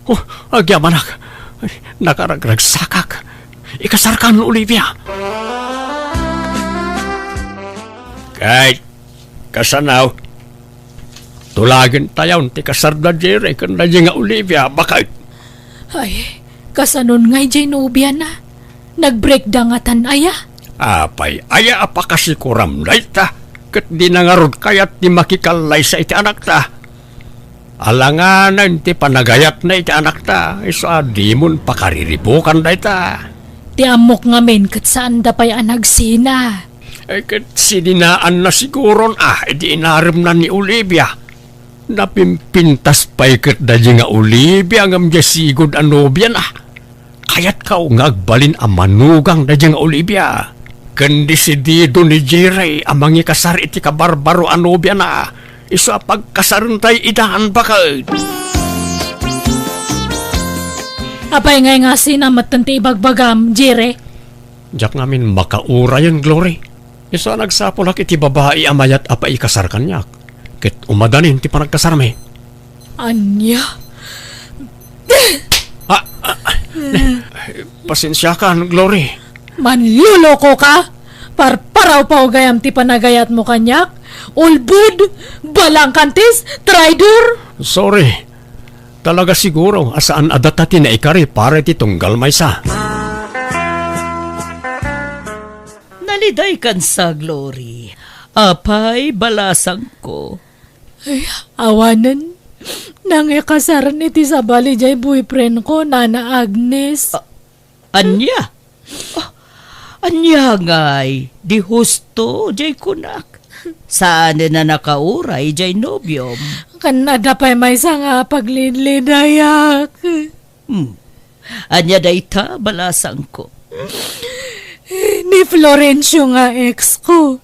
Oh, agyamanak. Ay, nakaragragsakak. Ikasarkan, Olivia. Kay, kasano? Tulagen tayon ti kasarda, Jerry, ken daydiay nga Olivia, baket. Ay, kasanon ngay diay nobiana? Nagbreakda ngatan aya? Apay, aya a pakasikuram dayta? Ket dina ngarud kayat ti makikallaysa iti anakta. Alanganen ti panagayatna iti anakta, isu a dimon pakariribukan dayta. Ti ammok ngamin ket saanda pay a nagsina. Eh, ket sininaanna siguron a idi inaremna ni Olivia. Napimpintas pay ket daydiay nga Olivia ngem diay sigud a nobiana. Kayatko nga agbalin a manugang daydiay nga Olivia. Ken desidido ni Jerry a mangikasar iti kabarbaro a nobiana. Isu a pagkasarentayo idan, baket. Apay ngay nga sina metten ti ibagbagam, Jerry? Diak ngamin makaurayen, Glory. Isu a nagsapulak iti babai a mayat a paikasar kaniak, ket umadanin ti panagkasarmi. Ania? Ah, ah, ah, pasensiakan, Glory. Manloloko ka? Parparaw-paw gayam ti panagayatmo kaniak? Ulbod, balangkantis, traidor? Sorry. Talaga siguro a saan a data ti naikari para iti tunggal maysa. Nalidaykan sa, Glory. Apay, balasangko. Ay, awanen. Nangikasaren iti sabali jay boyfriend ko, Nana Agnes. A-, ania? Ah, ania ngay? Di husto jay kunak. Saanen a nakauray jay nobiom? Ken adda pay maysa nga paglidlidayak. Hmm. Ania dayta, balasangko? Ni Florencio nga ex ko.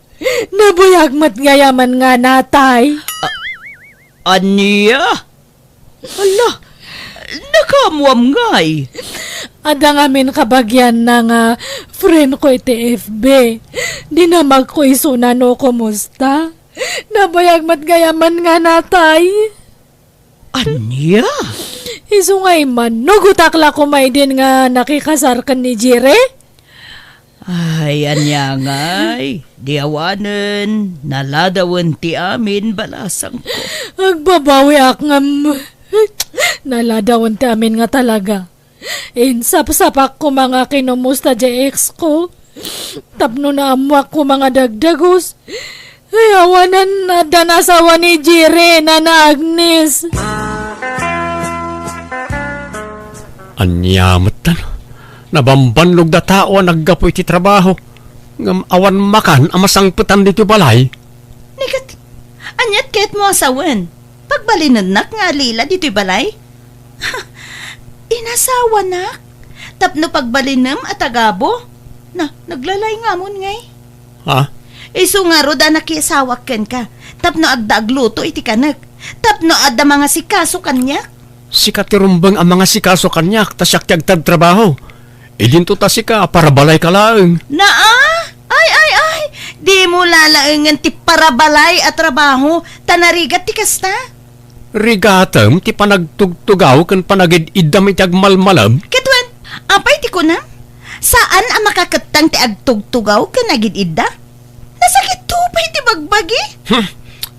Nabuyag met gayamen nga natay. A-, ania? Hala, nakaammoam ngay? Adda ngamin kabagianna nga friend ko iti F B. Dinamagko isuna no kumusta. Nabuyag met gayamen nga natay. Ania? Isu nga immanugotak la koma idin nga nakikasar ken ni Jerry? Ah, Ay, ania ngay, di awanen, naladawen ti amin, balasangko. Agbabawiak ngem naladawen ti amin nga talaga. Insapsapak koma nga kinumusta diay ex ko. Tapno naammoak koma nga dagdagus. Ay, awanen, adda nasawa ni Jerry, Nana Agnes. Ania metten? Nabambannog da tao a naggapu iti trabaho, ngem awan makan a masangpetan ditoy balay. Ni ket, aniat kayatmo a sawen? Pagbalinennak nga alila ditoy balay? Inasawanak? Tapno pagbalinem a tagabu? Na, naglalay ngamon ngay. Ha? Isu ngarud a nakiasawak kenka, tapno adda agluto iti kanek, tapno adda mangasikaso kaniak. Sika ti rumbeng a mangasikaso kaniak, ta siak ti agtartrabaho. Idinto ta sika, parabalayka laeng. Naa? Ay, ay, ay! Dimo lalaengen ti parabalay a trabaho, ta narigat ti kasta. Rigatem ti panagtugtugaw ken panagid-iddam iti agmalmalem? Ket wen, apay ti kunam? Saan a makakettang ti agtugtugaw ken agid-idda? Nasakitto pay ti bagbagi. Hmm.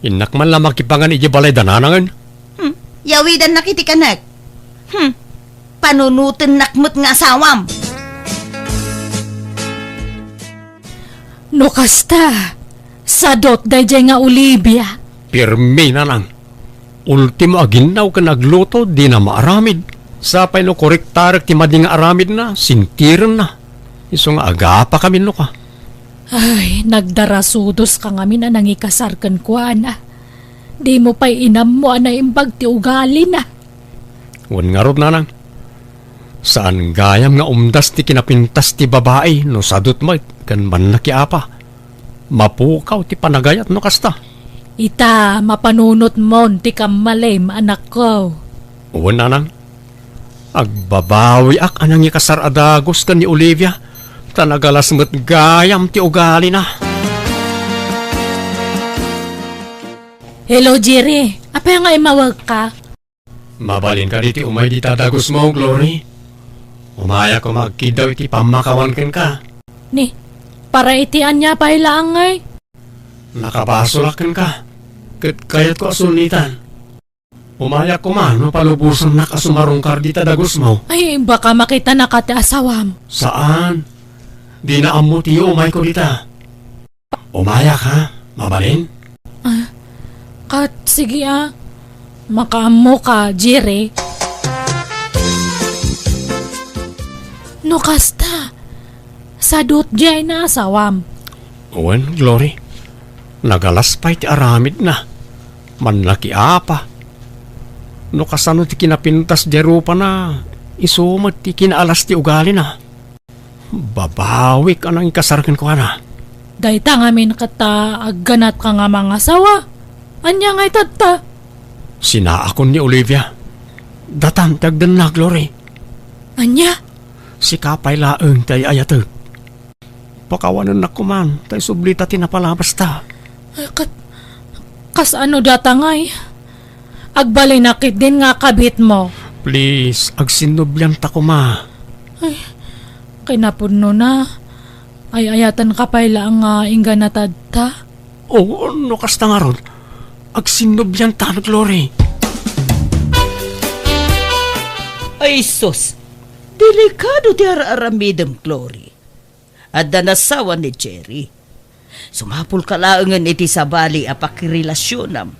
Innak man la makipangan iti balay da nanangen. Hmm. Yawidannak iti kanek. Hmm. Panunotennak met nga asawam. No kasta, sadut daydiay nga Olivia. Pirmi, nanang. Ultimo a ginnaw ken agluto, dina maaramid. Sapay no koriktarek ti madi nga aramidna, sintirenna. Isu nga agapakami no ka. Ay, nagdarasudoska ngamin a nangikasar kenkuana. Dimo pay inammo a naimbag ti ugalina. Wen ngarud, nanang. Saan gayam nga umdas ti kinapintas ti babai no sadut met ken mannakiapa. Mapukaw ti panagayat no kasta. Ita, mapanunotmon ti kammalim, anakko. Wen, nanang. Agbabawiak a nangikasar a dagus ken ni Olivia, ta nagalas met gayam ti ugalina. Hello, Jerry. Apay nga immawagka? Mabalin kadi ti umay dita dagusmo, Glory? Umayak koma agkiddaw iti pammakawan kenka. Ni, para iti ania pay laeng ngay? Nakabasolak kenka, ket kayatko a sulnitan. Umayak koma no palubosannak a sumarungkar dita dagusmo. Ay, baka makitanaka ti asawam. Saan? Dina ammo ti umayko dita. Umayak, ha? Mabalin? Ah, kat, sige, ah. Makaammoka, Jerry. No kasta, sadut diay nga asawam. Wen, Glory. Nagalas pay ti aramidna. Mannakiapa. No kasano ti kinapintas diay rupana, isu met ti kinaalas ti ugalina. Babawik a nangikasar kenkuana. Dayta ngamin ket ta agganatka nga mangasawa. Ania ngay tatta? Sinaakon ni Olivia. Datam ti agdenna, Glory. Ania? Sika pay laeng ti ay-ayatek. Pakawanennak koman, ta isublita ti napalabasta. Ay, kat-, kasano data ngay? Agbalinak ketdin nga kabitmo. Please, agsinnublianta koma. Ay, kinapudnona. Ay-ayatenka pay laeng nga inggana tatta. Oo, no kasta ngarud, agsinnublianta, Glory. Ay, sus! Delikado ti ar-aramidem, Glory. Adda nasawa ni Jerry. Sumapulka laengen iti sabali a pakirelasionam.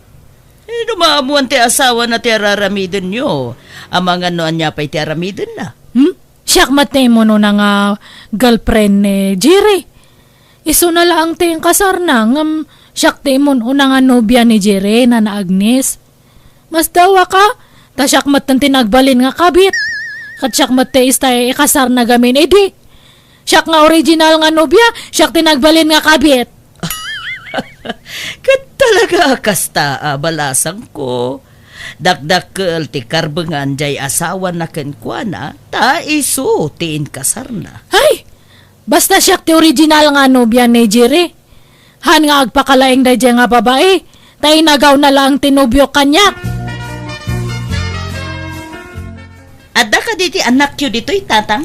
Eh, no maammoan ti asawana ti ar-aramidenyo, amangan no ania pay ti aramidenna. Hmm? Siak met ti immun-una nga girlfriend ni Jerry. Isuna laeng ti inkasarna, ngem siak ti immun-una nga nobia ni Jerry, Nana Agnes. Masdawaka, ta siak metten ti nagbalin nga kabit. Ket siak met ti istay ikasarna gamin idi. Siak nga original nga nobia, siak ti nagbalin nga kabit. Ket talaga a kasta a balasangko. Dakdakkel ti karbengan diay asawana kenkuana, ta isu ti inkasarna. Ay! Basta siak ti original nga nobia ni Jerry. Han nga agpakalaing daydiay nga babai, ta inagawna laeng ti nobiok kaniak. Adda kadi ti annakyo ditoy, Tatang?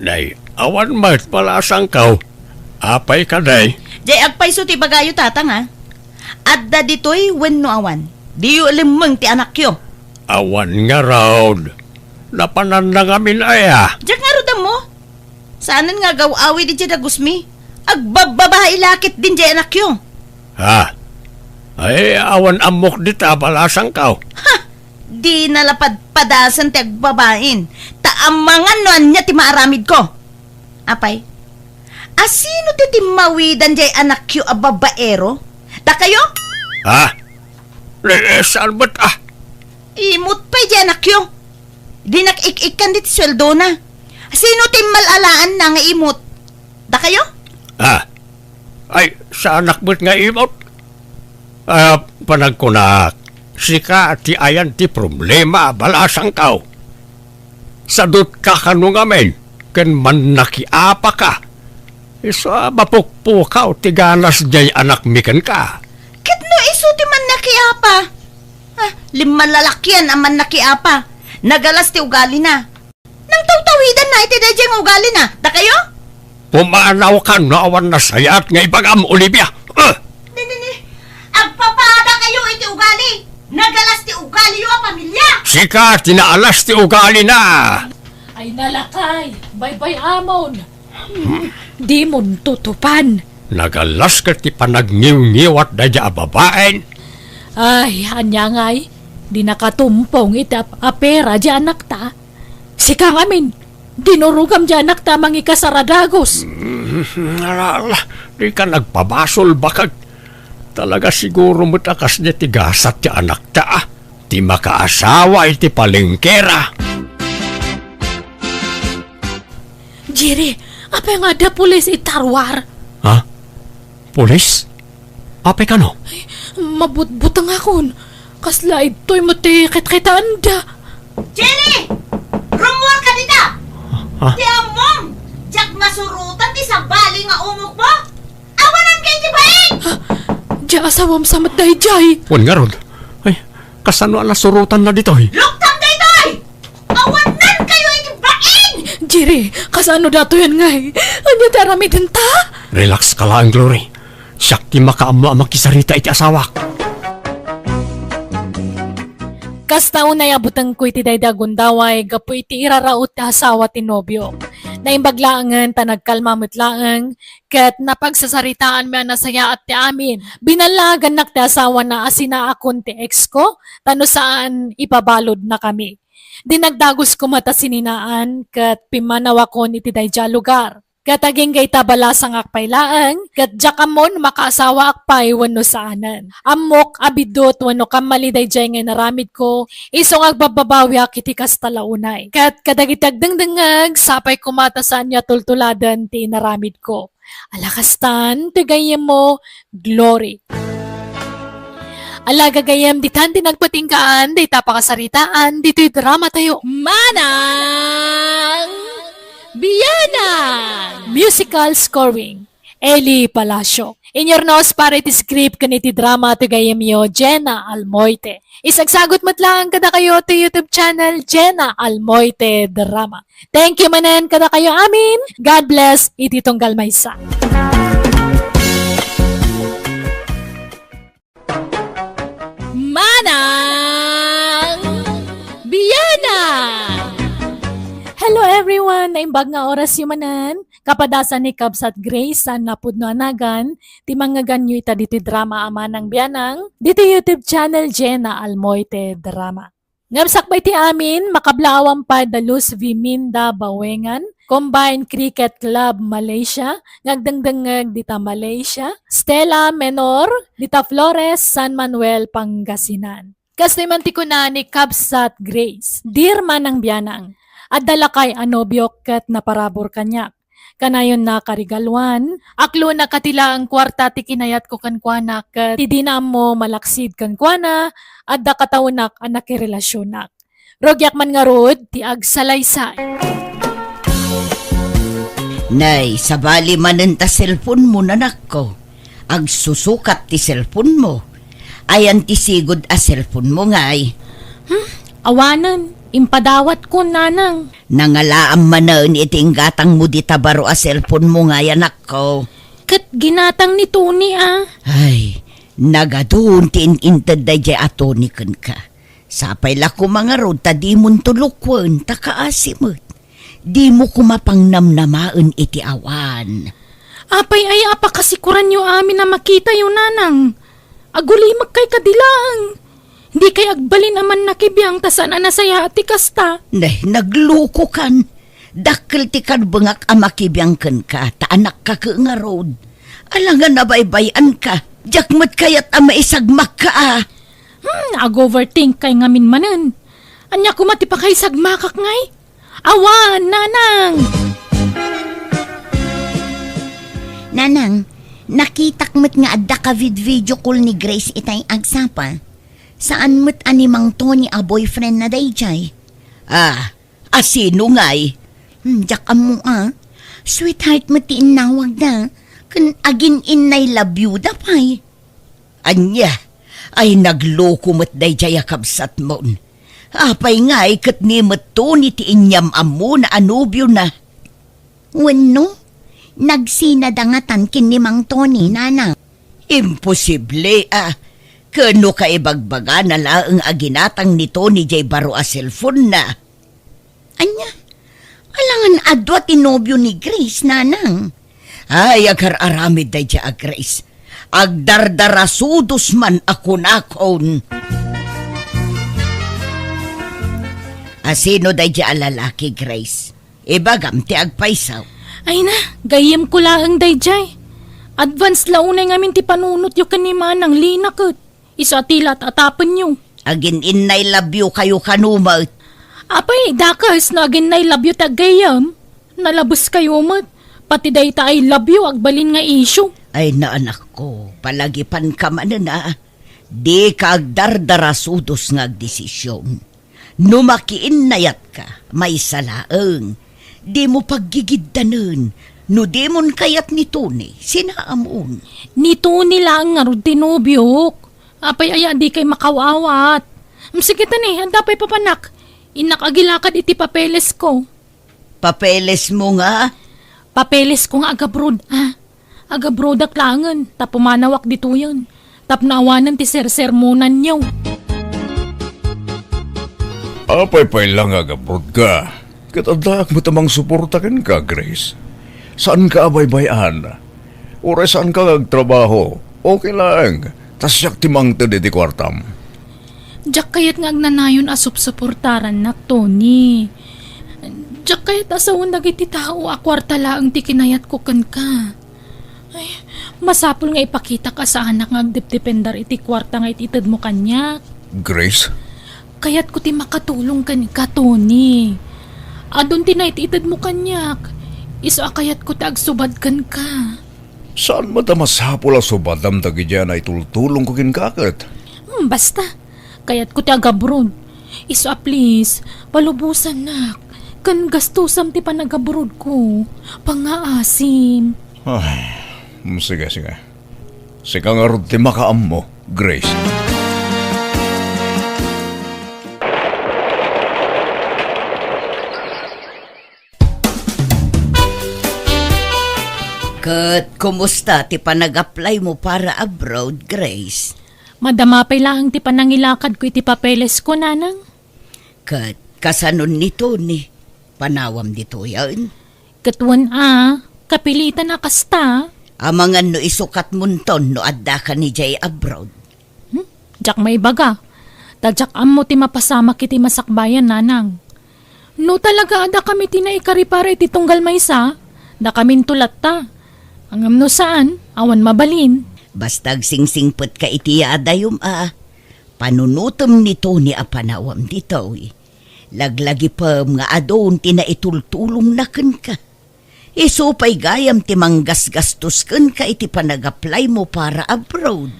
Nay, awan met, balasangko. Apay kadi? Jay agpayso ti ibagayo, Tatang, a. Adda ditoy wenno awan? Diyo ilemmeng ti anakyo. Awan ngarud. Napananna ngamin aya. Diak ngarud ammo. Saanen nga agaw-awid idiay dagusmi. Agbabbabain la ketdin jay anakyo. Ha? Ay, awan ammok dita a balasangko. Ha! Dina la padpadasen ti agbabain, ta amangan no ania ti maaramidko. Apay, asino ti timmawidan jay anakyo a babaero? Dakayo? Ha? Ni, eh, saan met, ah? Imot pay jay anakyo. Dinak ik-ikkan diti sueldona. Sino ti immal-alaanna nga imot? Dakayo? Ah. Ay, saanak met nga imot. Ah, panagkunak, sika ti ayan ti problema a balasangko. Sadutka kano ngamin, ken mannakiapaka. Isu a mapukpukaw ti ganas jay anakmi kenka. Ket no isu ti mannakiapa? Ah, limmalalakian a mannakiapa. Nagalas ti ugalina. Nangtawtawidanna iti daydiay nga ugalina. Dakayo? Pumanawkan no awan nasayaat nga ibagam, Olivia. Ah! Ni, ni, ni. Agpapadakayo iti ugali. Nagalas ti ugaliyo a pamilia. Sika ti naalas ti ugalina. Ay, nalakay. Baybay-amon. Dimon tutupan. Nagalas ket ti panagniwngiwat daydiay a babaen. Ay, ania ngay? Di nakatumpong iti ap-, apera di anakta. Sika ngamin, dinurogam di anakta a mangikasar a dagus. Mm, ala, ala, di ka nagpabasol, bakag. Talaga siguro met a kasdiay ti gasat ti anakta, ah. Ti makaasawa iti palengkera. Jerry, apay nga adda pulis iti Tarwar? Ha? Pulis? Apay kano? Ay, mabutbutengakon. Kasla idtoy met ti kitkitaenda. Jerry! Rummuarka dita! Ha? Ti ammom, diak masurotan ti sabali nga umokmo! Awanan kay ti bain! Ah, dia asawam sa met daydiay. Wen ngarud. Ay, kasano a nasurotanna ditoy? Luktam daytoy! Awanan kayo iti bain! Jerry, kasano datoyen ngay? Ania ti aramidenta? Relax ka laeng, Glory. Siak ti makaammo a makisarita iti asawak. Kasta unay a butengko iti daydi a gundaway gapu iti iraraut ti asawa ti nobiok. Naimbag laengen ta nagkalma met laeng, ket napagsasaritaanmi a nasayaat ti amin. Binallagannak ti asawana a sinaakon ti ex ko, ta no saan, ipabaludnakami. Dinagdagus koma ta sininaan, ket pimmanawakon iti daydiay a lugar. Ket agingga ita balasangak pay laeng, ket diak ammo no makaasawaak pay wenno saanen. Ammok a biddut wenno kammali daydiay nga inaramidko, isu nga agbabbabawiak iti kasta la unay. Ket kadagiti agdengdengngeg, sapay koma ta saanyo a tultuladen ti inaramidko. Ala kastan, ti gayyemmo, Glory. Ala gagayyem, ditan ti nagpatinggaan dayta pakasaritaan ditoy drama tayo. Manang Bianang! Musical scoring, Eli Palacio. Inyurnos para iti script ken iti drama ti gayyemyo, Jenna Almoite. Isagsagut met laeng kadakayo ti YouTube channel, Jenna Almoite Drama. Thank you manen kadakayo amin. God bless iti tunggal maysa. Manang Bianang! Hello everyone! Naimbag nga orasyo manen. Kapadasan ni Kabsat Grace a napudno a nagan ti mangngegannyo ita ditoy drama a Manang Bianang, ditoy YouTube channel Jenna Almoite Drama. Ngem sakbay ti amin, makablaawan pay da Luz Viminda Bawengan, Combined Cricket Club Malaysia, nga agdengdengngeg dita Malaysia, Stella Menor, dita Flores, San Manuel, Pangasinan. Kastoy man ti kuna ni Kabsat Grace, Dear Manang Bianang, adda lakay a nobiok ket naparabur kaniak. Kanayonna karigaluan, aklonak a ti laeng kuarta ti kinayatko kenkuana ket ti dina ammo malaksid kenkuana, adda kataonak a nakirelasionak. Rugiak man ngarud ti agsalaysay. Nay, sabali manen ta cellphone-mo, nanakko. Agsusukat ti cellphone-mo. Ayan ti sigud a cellphone-mo, ngay? Hmm? Awanen, impadawatko, nanang. Nangalaam manen iti inggatangmo dita baro a cellphone-mo, ngay, anakko. Ket ginatang ni Tony a. Ay, nagadun ti in-inted daydiay a Tony kenka. Sapay la koma ngarud ta dimonto lukwen ta kaasi met. Dimo koma pangnamnamaen iti awan. Apay aya a pakasikuranyo amin a makitayo, nanang? Agulimekkay kadi laeng. Dikay agbalin a mannakibiang ta saan a nasayaat ti kasta. Nay, naglukokan. Dakkel ti karbengak a makibiang kenka, ta anakka ket ngarud. Alangan a baybay-anka, diak met kayat a maisagmakka a. Hmm, ag-overthinkkay ngamin manen. Ania koma ti pakaisagmakak ngay? Awan, nanang! Nanang, nakitak met nga adda ka vid-video call ni Grace itay agsapa. Saan met a ni Mang Tony a boyfriend na daydiay? Ah, a sino ngay? Hmm, diak ammo a. Sweetheart met ti innawagda. Ken agin-innay love you da pay. Ania? Ay, nagloko met daydiay a kabsatmon. Apay ngay ket ni met Tony ti inyam-ammona a nobiona? Wenno, nagsinada ngatan ken ni Mang Tony, nanang? Imposible a. Ken no kaibagbagana laeng a ginatang ni Tony diay baro a cellphone-na. Ania? Alangan a dua ti nobio ni Grace, nanang. Ay, agar-aramid daydiay a Grace. Agdardarasudos man a kunakon. A sino daydiay a lalaki, Grace? Ibagam ti agpayso. Ay na, gayyemko laeng daydiay. Advance la unay ngamin ti panunotyo ken ni Manang Lina ket. Isu a ti la at-atapenyo. Agin-innay love you kayo kano met. Apay, dakes no agin-innay love you ti aggayyem. Nalabeskayo met. Pati dayta I love you agbalin nga issue. Ay, naanakko, palagipanka manen a. Dika agdardarasudos nga agdesisyon. No makiinnayatka, maysa laeng. Dimo paggigiddanen. No dimon kayat ni Tony, sinaamon. Ni Tony laeng ngarud ti nobiok. Apay aya dikay makaw-awat? Mm, sige ta ni, adda pay papanak. Innak agilakad iti papelesko. Papelesmo nga? Papelesko nga agabroad, a. Agabroadak laengen, ta pumanawak ditoyen. Tapno awanen ti sersermonanyo. Apay pay la nga agabroad ka? Ket addaak met a mangsuporta kenka, Grace. Saanka a baybay-an. Uray saanka nga agtrabaho, okay laeng, ta siak ti mangted iti kuartam. Diak kayat nga agnanayon a supsuportarannak, Tony. Diak kayat a sawen dagiti tao a kuarta laeng ti kinayatko kenka. Ay, masapul nga ipakitak a saanak nga agdepdependar iti kuarta nga it-itedmo kaniak. Grace? Kayatko ti makatulong kenka, Tony. Adun ti naititedmo kaniak. Isu a kayatko ti agsubad kenka. Saan met a masapul a subadam dagidiay a naitultulongko kenka ket? Hmm, basta. Kayatko ti agabroad. Isu a please, palubosannak. Ken gastusam ti panagabroadko. Pangngaasim. Ay, hmm, sige, sige. Sika ngarud ti makaammo, Grace. Ket kumusta ti panag-apply mo para abroad, Grace? Madama pay laeng ti panangilakadko iti papeles ko, nanang. Ket kasanon ni Tony? Panawam ditoyen? Ket wen a, kapilitan a kasta. Amangan no isukatmonton no addaka idiay abroad. Hmm? Diak maibaga. Ta diak ammo ti mapasamak iti masakbayan, nanang. No talaga a dakami ti naikari para iti tunggal maysa, dakaminto latta. Ngem no saan, awan mabalin. Basta agsingsingpetka iti yaadayom a, panunotem ni Tony a panawam ditoy. Laglagipem nga adun ti naitultulongna kenka. Isu pay gayam ti manggasgastos kenka iti panag-apply mo para abroad.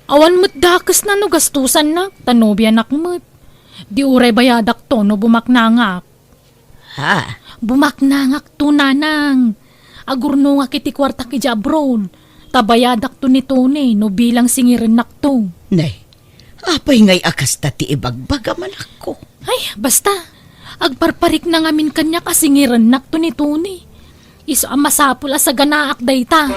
Awan met dakesna no gastusannak, ta nobianak met. Di uray bayadakto no bumaknangak. Ha? Bumaknangakto, nanang. Agurnongak iti kuartak idiay abroad. Ta bayadakto ni Tony no bilang singirennakto. Nay, apay ngay a kasta ti ibagbagam, anakko? Ay, basta. Agparparikna ngamin kaniak a singirennakto ni Tony. Isu a masapul a saganaak dayta.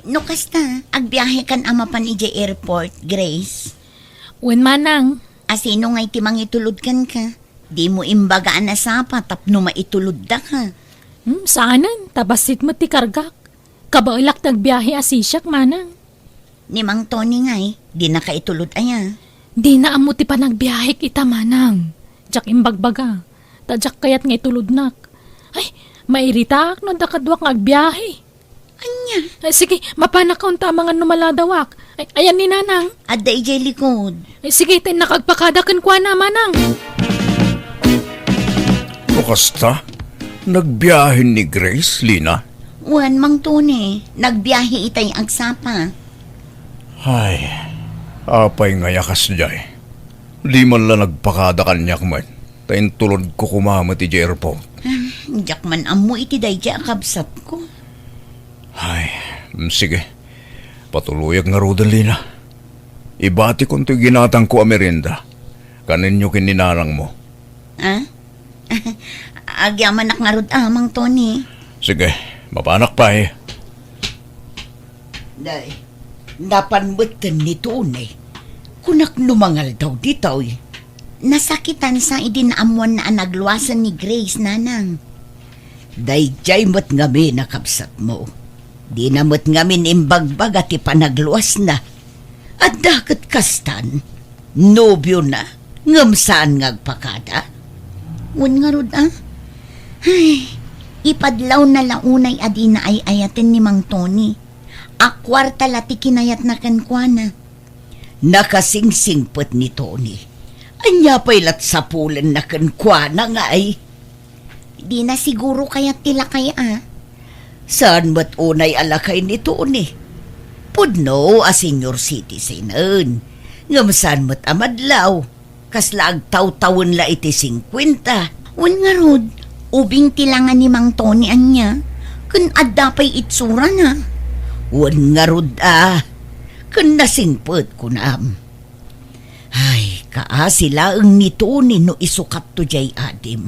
No kasta, agbiahekan a mapan idiay airport, Grace? Wen, manang. A sino ngay ti mangitulod kenka? Dimo imbaga a nasapa tapno maitulodda ka. Hmm, saanen, ta bassit met ti kargak. Kabaelak ti agbiahe a sisiak, manang. Ni Mang Tony ngay, dinaka itulod aya? Dina ammo ti panagbiahek ita, manang. Diak imbagbaga. Ta diak kayat nga itulodnak. Ay, mairitaak no adda kaduak nga agbiahe. Ania? Ay, sige, mapanak unta amangan no maladawak. Ay, ayan ni Nanang. Adda idiay likod. Ay, sige, ta innaka agpakada kenkuana, manang. No kasta, nagbiahe ni Grace, Lina? Wen, Mang Tony, nagbiahe itay agsapa. Ay, apay ngay a kasdiay? Di man la nagpakada kaniak met, ta intulodko koma met idiay airport. Ah, diak man ammo iti daydiay a kabsatko. Ay, mm, sige. Patuloyak ngaruden, Lina. Ibatikon toy ginatangko a merienda. Kanenyo ken ni nanangmo. Ah? Agyamanak ngarud a, Mang Tony. Sige, mapanak pay. Day, napan metten ni Tony. Kunak no mangaldaw ditoy. Nasakitansa idi naammoanna a nagluasen ni Grace, nanang. Daydiay met ngamin a kabsatmo. Dina met ngamin imbagbaga ti panagluasna. Adda ket kastan, nobiona, ngem saan nga agpakada? Wen ngarud, a? Ay, ipadlawna la unay a dina ay-ayaten ni Mang Tony. A kuarta la ti kinayatna kenkuana. Nakasingsingpet ni Tony. Ania pay lat sapulenna kenkuana ngay? Dina siguro kayat ti lakay a. Saan met unay a lakay ni Tony? Pudno a senior citizen-en. Ngem saan met a madlaw. Kasla agtawtawen la iti singkuenta. Wen ngarud, ubing ti langa ni Mang Tony ania, ken adda pay itsurana. Wen ngarud a, ken nasingpet kunam. Ay, kaasi laeng ni Tony no isukatto diay adim.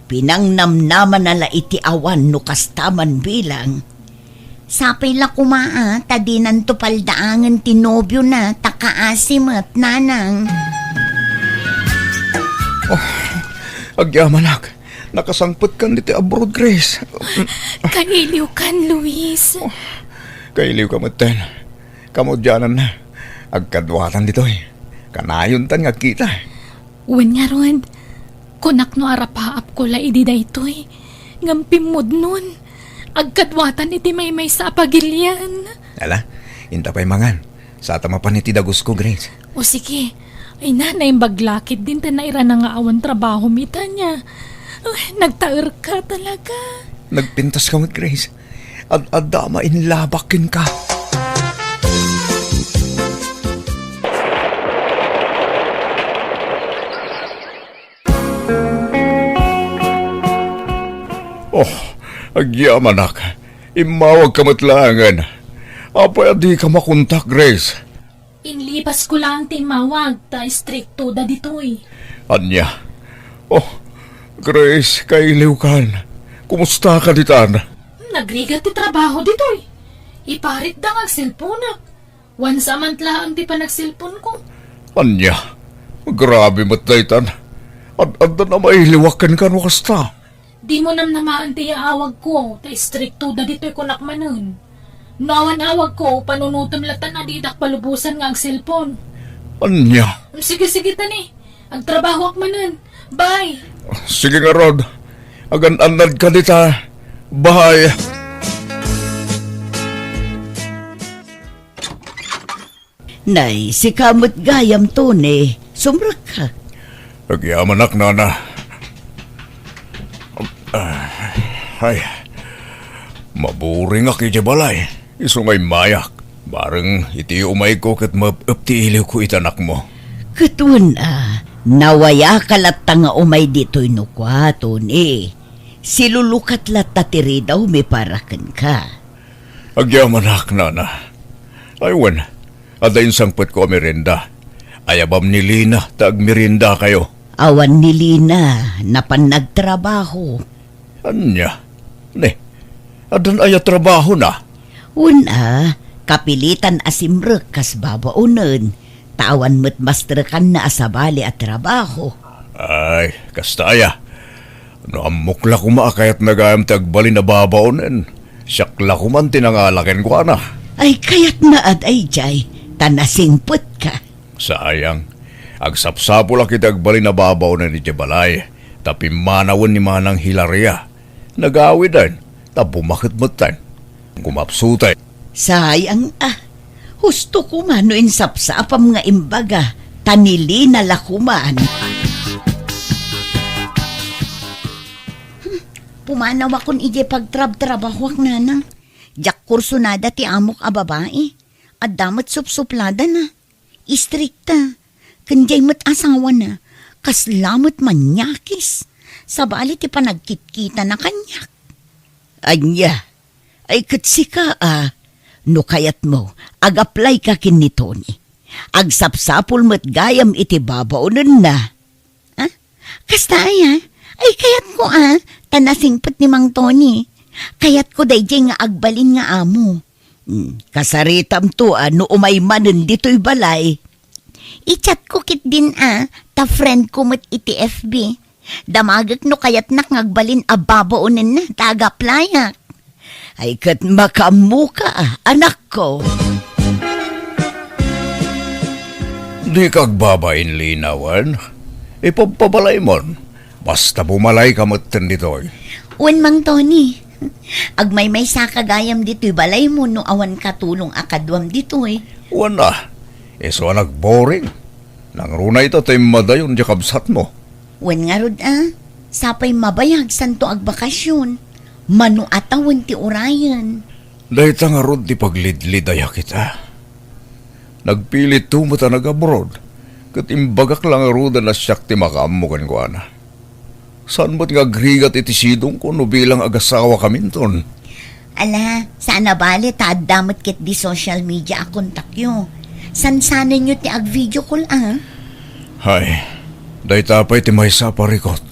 Pinangnamnamana la iti awan no kasta man bilang. Sapay la koma a, ta dinanto paldaangen ti nobiona, ta kaasi met, nanang. Oh, agyamanak. Nakasangpetkan ditoy abroad, Grace. Kailiwkan, Luis. Oh, kailiwka metten. Kamudiananna. Agkaduatan ditoy. Kanayontan nga agkita. Wen ngarud, kunak no arapaapko la idi daytoy, ngem pimmudnon, agkaduatan iti maymaysa a pagilian. Ala, inta pay mangan. Sata mapan iti dagusko, Grace. O sige. Ay na, naimbag la ketdin ta nairana nga awan trabahom ita nia. Ay, nagtaerka talaga. Nagpintaska met, Grace. Ad-adda a mainlabak kenka. Oh, agyamanak. Immawagka met laengen. Apay a dika makontak, Grace? Inlipasko laeng ti immawag, ta istrikto da ditoy. Ania? Oh, Grace, kailiwkan. Kumustaka ditan? Nagrigat ti trabaho ditoy. Iparitda nga agselponak. Wansa man laeng ti panagselponko. Ania? Grabe met daytan. Ad-addan a mailiwak kenka no kasta. Dimo namnamaen ti yaawagko, ta istrikto da ditoy kunak manen. No awan awagko, panunotem latta a didak palubosan nga agselpon. Ania? Sige, sige, tani. Agtrabahoak manen. Bye! Sige ngarud. Agan-annadka dita. Bye! Nay, sika met gayam, Tony. Sumrekka. Agyamanak, nana. Ah, ay, maburingak iti balay. Isu nga immayak. Bareng iti umayko ket maep-ep ti iliwko iti anakmo. Ket wen a, nawayaka latta nga umay ditoy no kua, Tony. Silulukat latta ti ridawmi para kenka. Agyamanak, nana. Ay wen, Adda insangpetko a merienda. Ayabam ni Lina ta agmeriendakayo. Awan ni Lina, napan nagtrabaho. Ania? Ne, addan aya trabahona? Wen a, kapilitan a simrek kas babaonen, ta awan met mastrekanna a sabali a trabaho. Ay, kasta aya. No ammok la koma a kayatna gayam ti agbalin a babaonen, siak la koman ti nangala kenkuana. Ay, kayatna a daydiay, ta nasingpetka. Sayang. Agsapsapulak iti agbalin a babaonen idiay balay, ta pimmanawen ni Manang Hilaria. Nagawiden, ta bumaket metten. Kumapsuten. Sayang a. Husto koma no insapsapam nga imbaga, ta ni Lina la koman. Hmm, pumanawakon idiay pagtrabtrabahoak, nanang. Diak kursunada ti amok a babai. Adda met supsupladana. Istrikta. Ken diay met asawana, kasla met manyakis. Sabali ti panagkitkitana kaniak. Ania? Ay ket sika a, no kayatmo, ag-apply-ka ken ni Tony. Agsapsapul met gayam iti babaonenna. Ha? Kasta aya? Ay, kayatko a, ta nasingpet ni Mang Tony. Kayatko daydiay nga agbalin nga amo. Hmm, kasaritamto a no umay manen ditoy balay. I-chat-ko ketdin a, ta friend-ko met iti F B. Damagek no kayatnak nga agbalin a babaonenna, ta ag-apply-ak. Ay, ket makaammoka, anakko. Dika agbabain, Lina, wen? Ipabpabalaymon. Basta bumalayka metten ditoy. Wen, Mang Tony. Agmaymaysaka gayam ditoy balaymo no awan katulong a kaduam ditoy. Wen a, isu a nagboring. Nangruna ita ta immadayon diay kabsatmo. Wen ngarud a, sapay mabayag santo agbakasyon. Mano a tawen ti urayen. Dayta ngarud ti paglidlidayak ita. Nagpilitto met a nag-abroad, ket imbagak la ngaruden a siak ti makaammo kenkuana. Saan met nga agrigat iti sidongko no bilang agasawakaminton? Ala, saan a bale ta adda met ketdi social media a kontakyo. Sansanenyo ti ag-video call a? Hay, dayta pay ti maysa a parikut.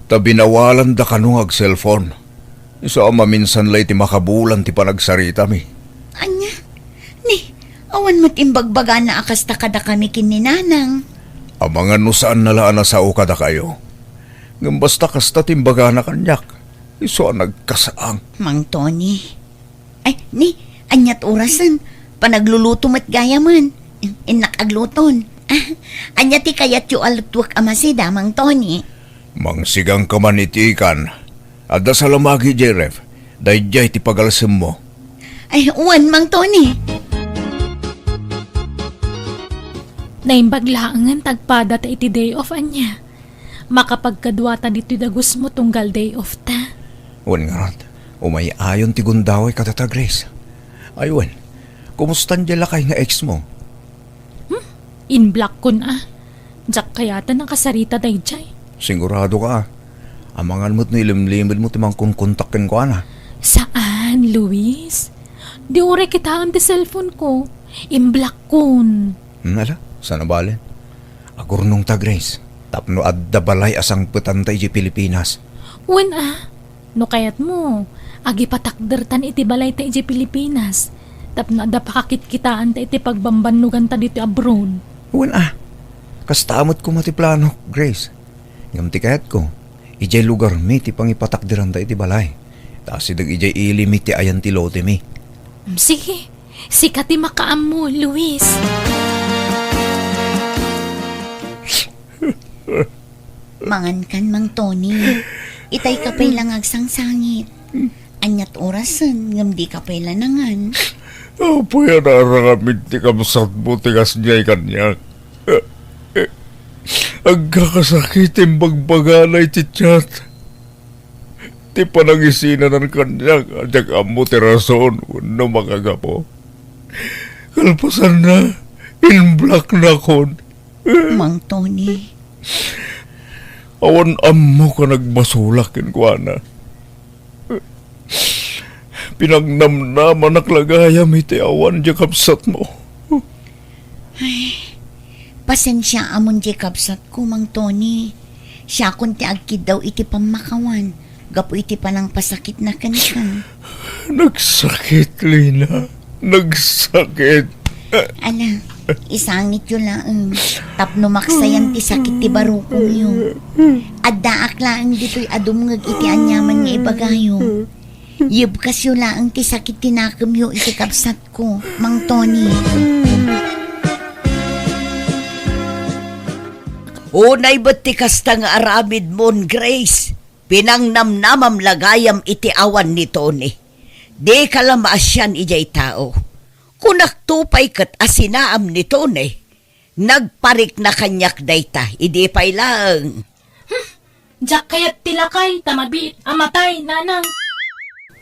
Ta binawalanda kano nga ag-cellphone. Isu a maminsan la iti makabulan ti panagsaritami. Ania? Ni, awan met imbagbagana a kasta kadakami ken ni Nanang. Amangan no saanna la a nasao kadakayo. Ngem basta kasta ti imbagana kaniak, isu a nagkasaang. Mang Tony. Ay, ni, aniat orasen? Panagluluto met gayamen. Innak agluton. Ah, ania ti kayatyo a lutuek a masida, Mang Tony? Mangsigangka man iti ikan. Adda salamagi idiay ref. Daydiay ti pagalsemmo. Ay, wen, Mang Tony. Naimbag laengen ta agpadata iti day off, ania. Makapagkaduata ditoy dagusmo tunggal day off ta. Wen ngarud, umay-ayon ti gundaway kadata, Grace. Ay wen, kumustan diay lakay nga ex mo? Hmm? In-block-kon a. Diak kayaten a kasarita daydiay. Sigurado ka a. Amangan met no ilimlimedmo ti mangkonkontak kenkuana. Saan, Luis? Di uray kitaen ti cellphone ko. In-block-kon. Hmm, ala, saan a bale. Agurnong ta, Grace, tapno adda balay a sangpetanta idiay Pilipinas. Wen a, no kayatmo, agipatakdertan iti balayta idiay Pilipinas, tapno adda pakakitkitaanta iti pagbambannoganta ditoy abroad. Wen a, kasta met koma ti planok, Grace. Ngem ti kayatko, idiay lugarmi ti pangipatakderanta iti balay. Ta asideg idiay ilimi ti ayan ti lotemi. Sige, sika ti makaammo, Luis. Mangankan, Mang Tony. Itayka pay la nga agsangsangit. Aniat orasen, ngem dika pay la nangan. Apay a naararamid ti kabsatmo ti kasdiay kaniak? Agkakasakit ti imbagbagana iti chat. Ti panangisinanan kaniak a diak ammo ti rason wenno makagapu. Kalpasanna, in-block-nakon. Mang Tony. Awan ammok a nagbasolak kenkuana. Pinagnamnamanak la gayam iti awan diay kabsatmo. Ay, pasensiaamon diay kabsatko, Mang Tony. Siakon ti agkiddaw iti pammakawan gapu iti panangpasakitna kenka. Nagsakit, Lina. Nagsakit. Ala, isangityo laeng tapno maksayan ti sakit ti barukongyo. Addaak laeng ditoy a dumngeg iti aniaman nga ibagayo. Yebkasyo laeng ti sakit ti nakemyo iti kabsatko, Mang Tony. Unay met ti kasta nga aramidmon, Grace. Pinangnamnamam la gayam iti awan ni Tony. Dika la maasian idiay tao. Kunakto pay ket a sinaam ni Tony. Nagparikna kaniak dayta, idi pay laeng. Hmm, diak kayat ti lakay ta mabiit a matay, nanang.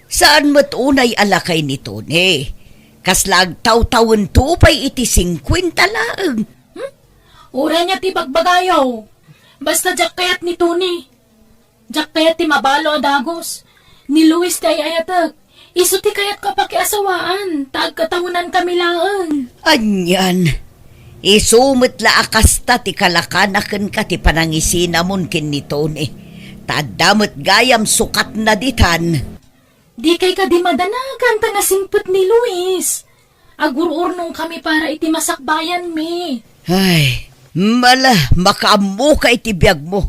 Saan met unay a lakay ni Tony. Kasla agtawtawento pay iti singkuenta laeng. Hmm? Uray ania ti bagbagayo. Basta diak kayat ni Tony. Diak kayat ti mabalo a dagus. Ni Luis ti ay-ayatek. Isu ti kayatko a pakiasawaan, ta agkatawenankami laeng. Anian, isu met la a kasta ti kalakana kenka ti panangisinamon ken ni Tony. Ta adda met gayam sukatna ditan. Dikay kadi madanagan ta nasingpet ni Luis. Agur-urnongkami para iti masakbayanmi. Ay, mala, makaammoka iti biagmo.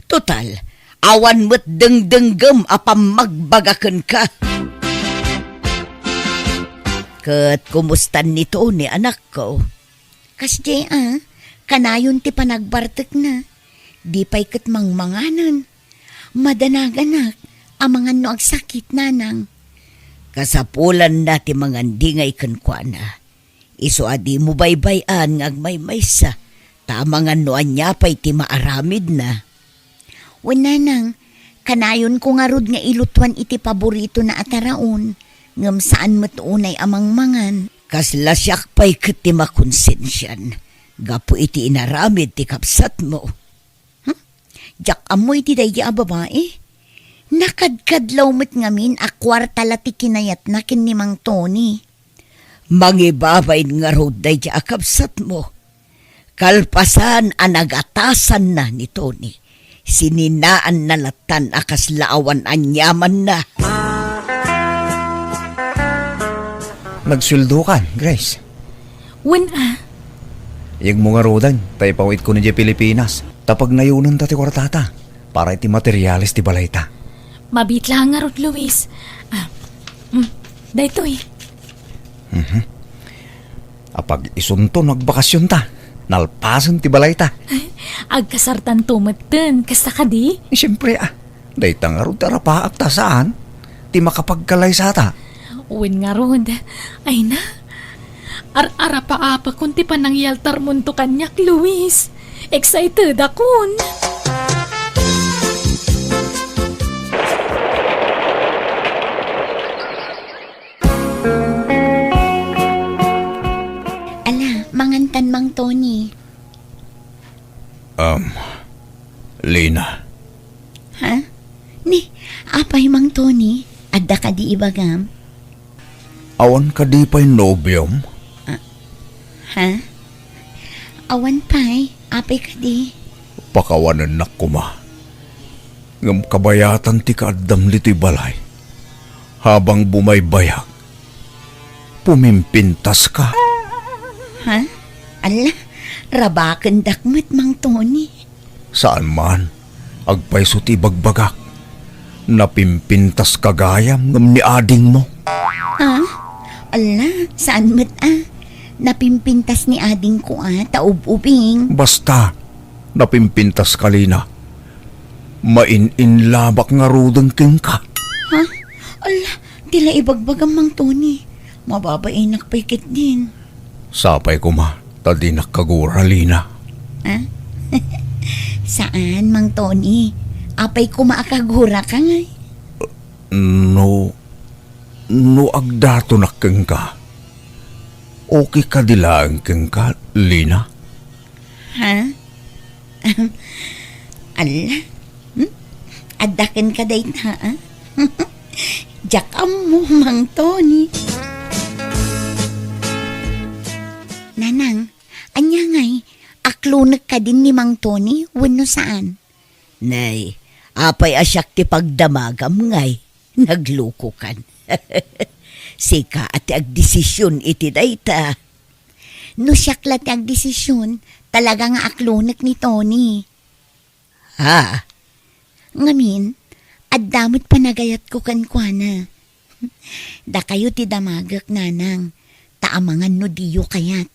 Total, awan met dengdenggem a pammagbaga kenka. Ket kumustan ni Tony, anakko? Kasdiay a, kanayon ti panagbartekna. Di pay ket mangmanganen. Madanaganak, amangan no agsakit, nanang. Kasapulanna ti mangandingay kenkuana. Isu a dimo baybay-an nga agmaymaysa, ta amangan no ania pay ti maaramidna. Wen, nanang, kanayonko ngarud nga ilutuan iti paboritona a taraon, ngem saan met unay a mangmangan. Kasla siak pay ket ti makonsensian gapu iti inaramid ti kabsatmo. Hmm? Diak ammo iti daydi a babai. Nakadkadlaw met ngamin a kuarta la ti kinayatna ken ni Mang Tony. Mangibabain ngarud daydi a kabsatmo. Kalpasan a nagatasanna ni Tony, sininaanna lattan a kasla awan aniamanna. Nagsueldokan, Grace? Wen a. Iyegmo ngaruden, ta ipawidko idiay Pilipinas. Ta pagnayonenta ti kuartata para iti materiales ti balayta. Mabiit la ngarud, Luis. Ah, mm, daytoy. Mhm. Apag-isunto no agbakasionta. Nalpasen ti balayta. Ay, agkasartanto metten. Kasta kadi? Siempre, ah. Dayta ngarud ti arapaak ta saan ti makapagkalaysata. Wen ngarud. Ay na. Ar-arapaapakon ti panangyaltarmonto kaniak, Luis. Excited akon. Ala, mangantan, Mang Tony. Um, Lina. Ha? Ni, apay, Mang Tony? Adda kadi ibagam? Awan kadi pay nobiom? Ah, ha? Awan pay, apay kadi? Pakawanennak koma. Ngem kabayatan ti kaaddam ditoy balay. Habang bumaybayag, pumimpintaska. Ha? Ala, rabakendak met, Mang Tony. Saan man, agpayso ti ibagbagak. Napimpintaska gayam ngem ni adingmo. Ha? Ala, saan met a. Napimpintas ni adingko a, ta ub-ubing. Basta, napimpintaska, Lina. Main-inlabak ngaruden kenka. Ha? Ala, ti la ibagbagam, Mang Tony. Mababainak pay ketdin. Sapay koma, ta dinak kagura, Lina. Ha? Saan, Mang Tony? Apay koma a kaguraka ngay? No, no agdatonak kenka, okay kadi laeng kenka, Lina? Ha? Ala? Hmm? Adda kenka dayta, a? Diak ammo, Mang Tony. Nanang, Lunek kadin ni Mang Tony, wenno saan? Nay, apay a siak ti pagdamagam ngay? Naglukokan. Sika a ti agdesision iti dayta. No siak la ti agdesision, talaga nga aklunek ni Tony. Ha? Ngamin, adda met panagayatko kenkuana. Dakayo ti damagek, nanang, ta amangan no diyo kayat.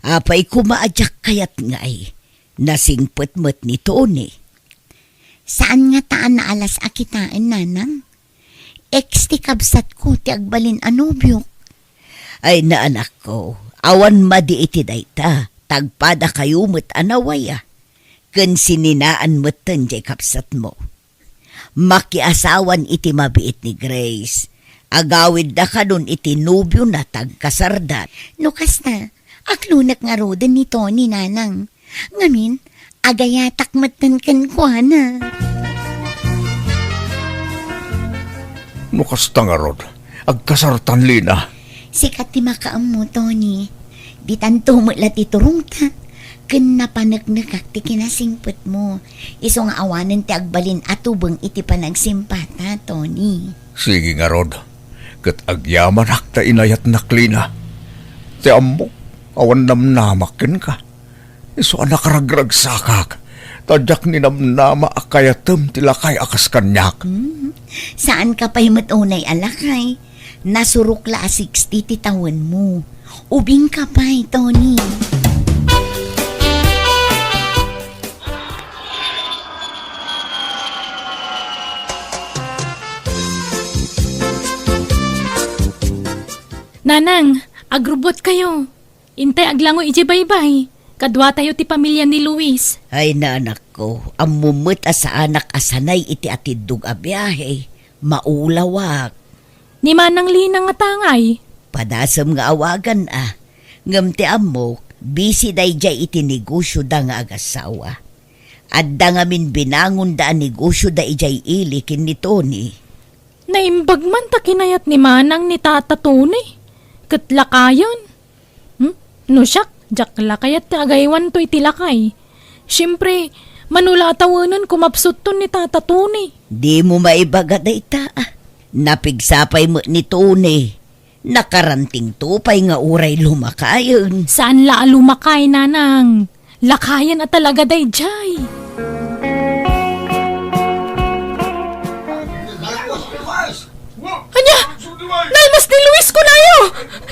Apay koma a diak kayat ngay, nasingpet met ni Tony. Saan ngata a naalas a kitaen, nanang? Ex ti kabsatko ti agbalin a nobiok. Ay, naanakko, awan madi iti dayta, tagpadakayo met a nawaya. Ken sininaan metten jay kabsatmo. Makiasawan iti mabiit ni Grace. Agawidda kanon iti nobiona ta agkasarda. No kasta, aklunek ngaruden ni Tony, nanang. Ngamin, agayatak metten kenkuana. No kasta ngarud, agkasartan, Lina. Sika ti makaammo, Tony. Ditanto met la ti turongta, ken napaneknekak ti kinasingpetmo. Isu nga awanen ti agbalin a tubeng iti panagsimpata, Tony. Sige ngarud, ket agyamanak ta inayatnak, Lina. Ti ammok, awan namnamak kenka. Isu a nakaragragsakak, ta diak ninamnama a kayatem ti lakay a kas kaniak. Hmm. Saanka pay met unay a lakay. Nasurok la a sixty ti tawenmo. Ubingka pay, Tony. Nanang, agrubbuatkayo. Intay aglangoy idiay baybay. Kaduatayo ti pamilia ni Luis. Ay, nanakko, ammom met a saanak a sanay iti atiddog a biahe. Maulawak. Ni Manang Lina ngata ngay? Padasem nga awagan a. Ngem ti ammok, busy daydiay iti negosioda nga agassawa. Adda ngamin binangonda a negosioda idiay ili ken ni Tony. Naimbag man ta kinayat ni Manang ni Tata Tony. Ket lakayen. Hmm? No siak, diak la kayat ti agaywanto iti lakay. Siempre, mano la a tawenen kumapsutton ni Tata Tony. Dimo maibaga dayta, a. Napigsa pay met ni Tony. Nakarantingto pay nga uray lumakayen. Saan la a lumakay, nanang. Lakayen a talaga daydiay. Ania? Nalmas ni Luis kunayo!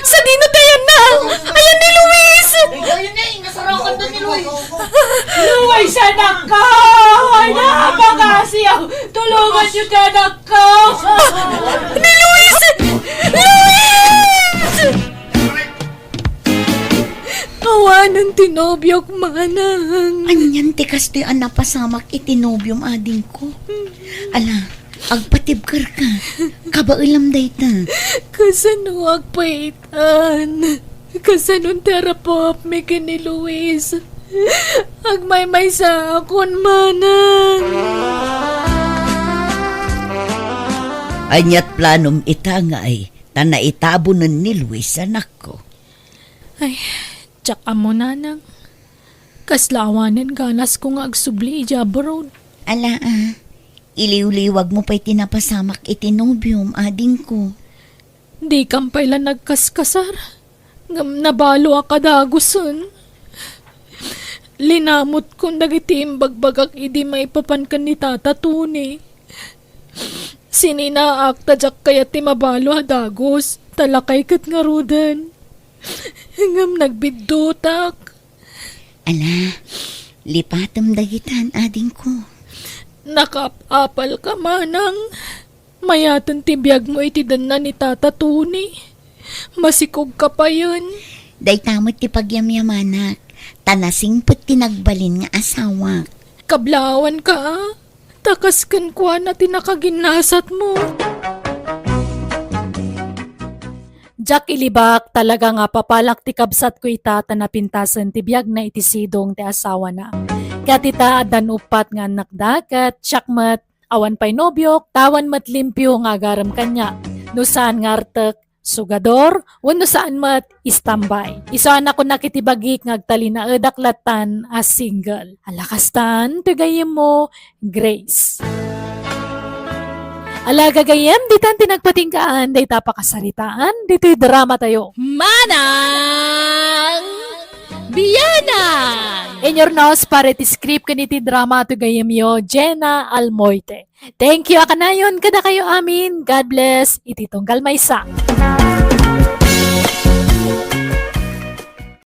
Sadino ti ayanna? Ayan ni Luis! Luis, anakko! Ay, napakasiyaw! Tulungan niyo ti anakko! Ni Luis! Luis! Awanen ti nobiok, manang. Anian ti kastoy a napasamak iti nobiom, adingko? Ala, agpatibkerka. Kabaelam dayta. Kasano agpaitan? Kasanon ti arapupmi ken ni Luis? Agmaymaysaakon, manang. Aniat planom ita nga ay ta naitabonen ni Luis, anakko? Ay, diak ammo, nanang. Kasla awanen ganasko nga agsubli idiay abroad. Ala, a. Iliwliwagmo pay ti napasamak iti nobiom, adingko. Dikam pay la nagkaskasar, ngem nabalo a kadagusen. Linamutkon dagiti imbagbagak idi maipapan ken ni Tata Tony. Sininaak ta diak kayat ti mabalo a dagus, ta lakay ket ngaruden. Ngem nagbiddutak. Ala, lipatem dagitan, adingko. Nakaap-apalka, manang. Mayaten ti biagmo iti denna ni Tata Tony. Masikogka payen. Dayta met ti pagyamyamanak, ta nasingpet ti nagbalin nga asawak. Kablaawanka, a. Ta kas kenkuana ti nakaginnasatmo. Diak ilibak, talaga nga apapalak ti kabsatko ita ta napintasen ti biagna iti sidong ti asawana. Ket ita, addan uppat nga annakda, ket siak met, awan pay nobiok, ta awan met limpio nga agarem kaniak. No saan nga artek, sugador, wenno saan met, istambay. Isu a nakunak iti bagik nga agtalinaedak lattan a single. Ala kastan, ti gayyemmo, Grace. Ala gagayyem, ditan ti nagpatinggaan, dayta pakasaritaan, ditoy drama tayo. Manang Bianang! Inyurnos para iti script ken iti drama ti gayyemyo, Jenna Almoite. Thank you a kanayon kadakayo amin. God bless. Iti tunggal maysa.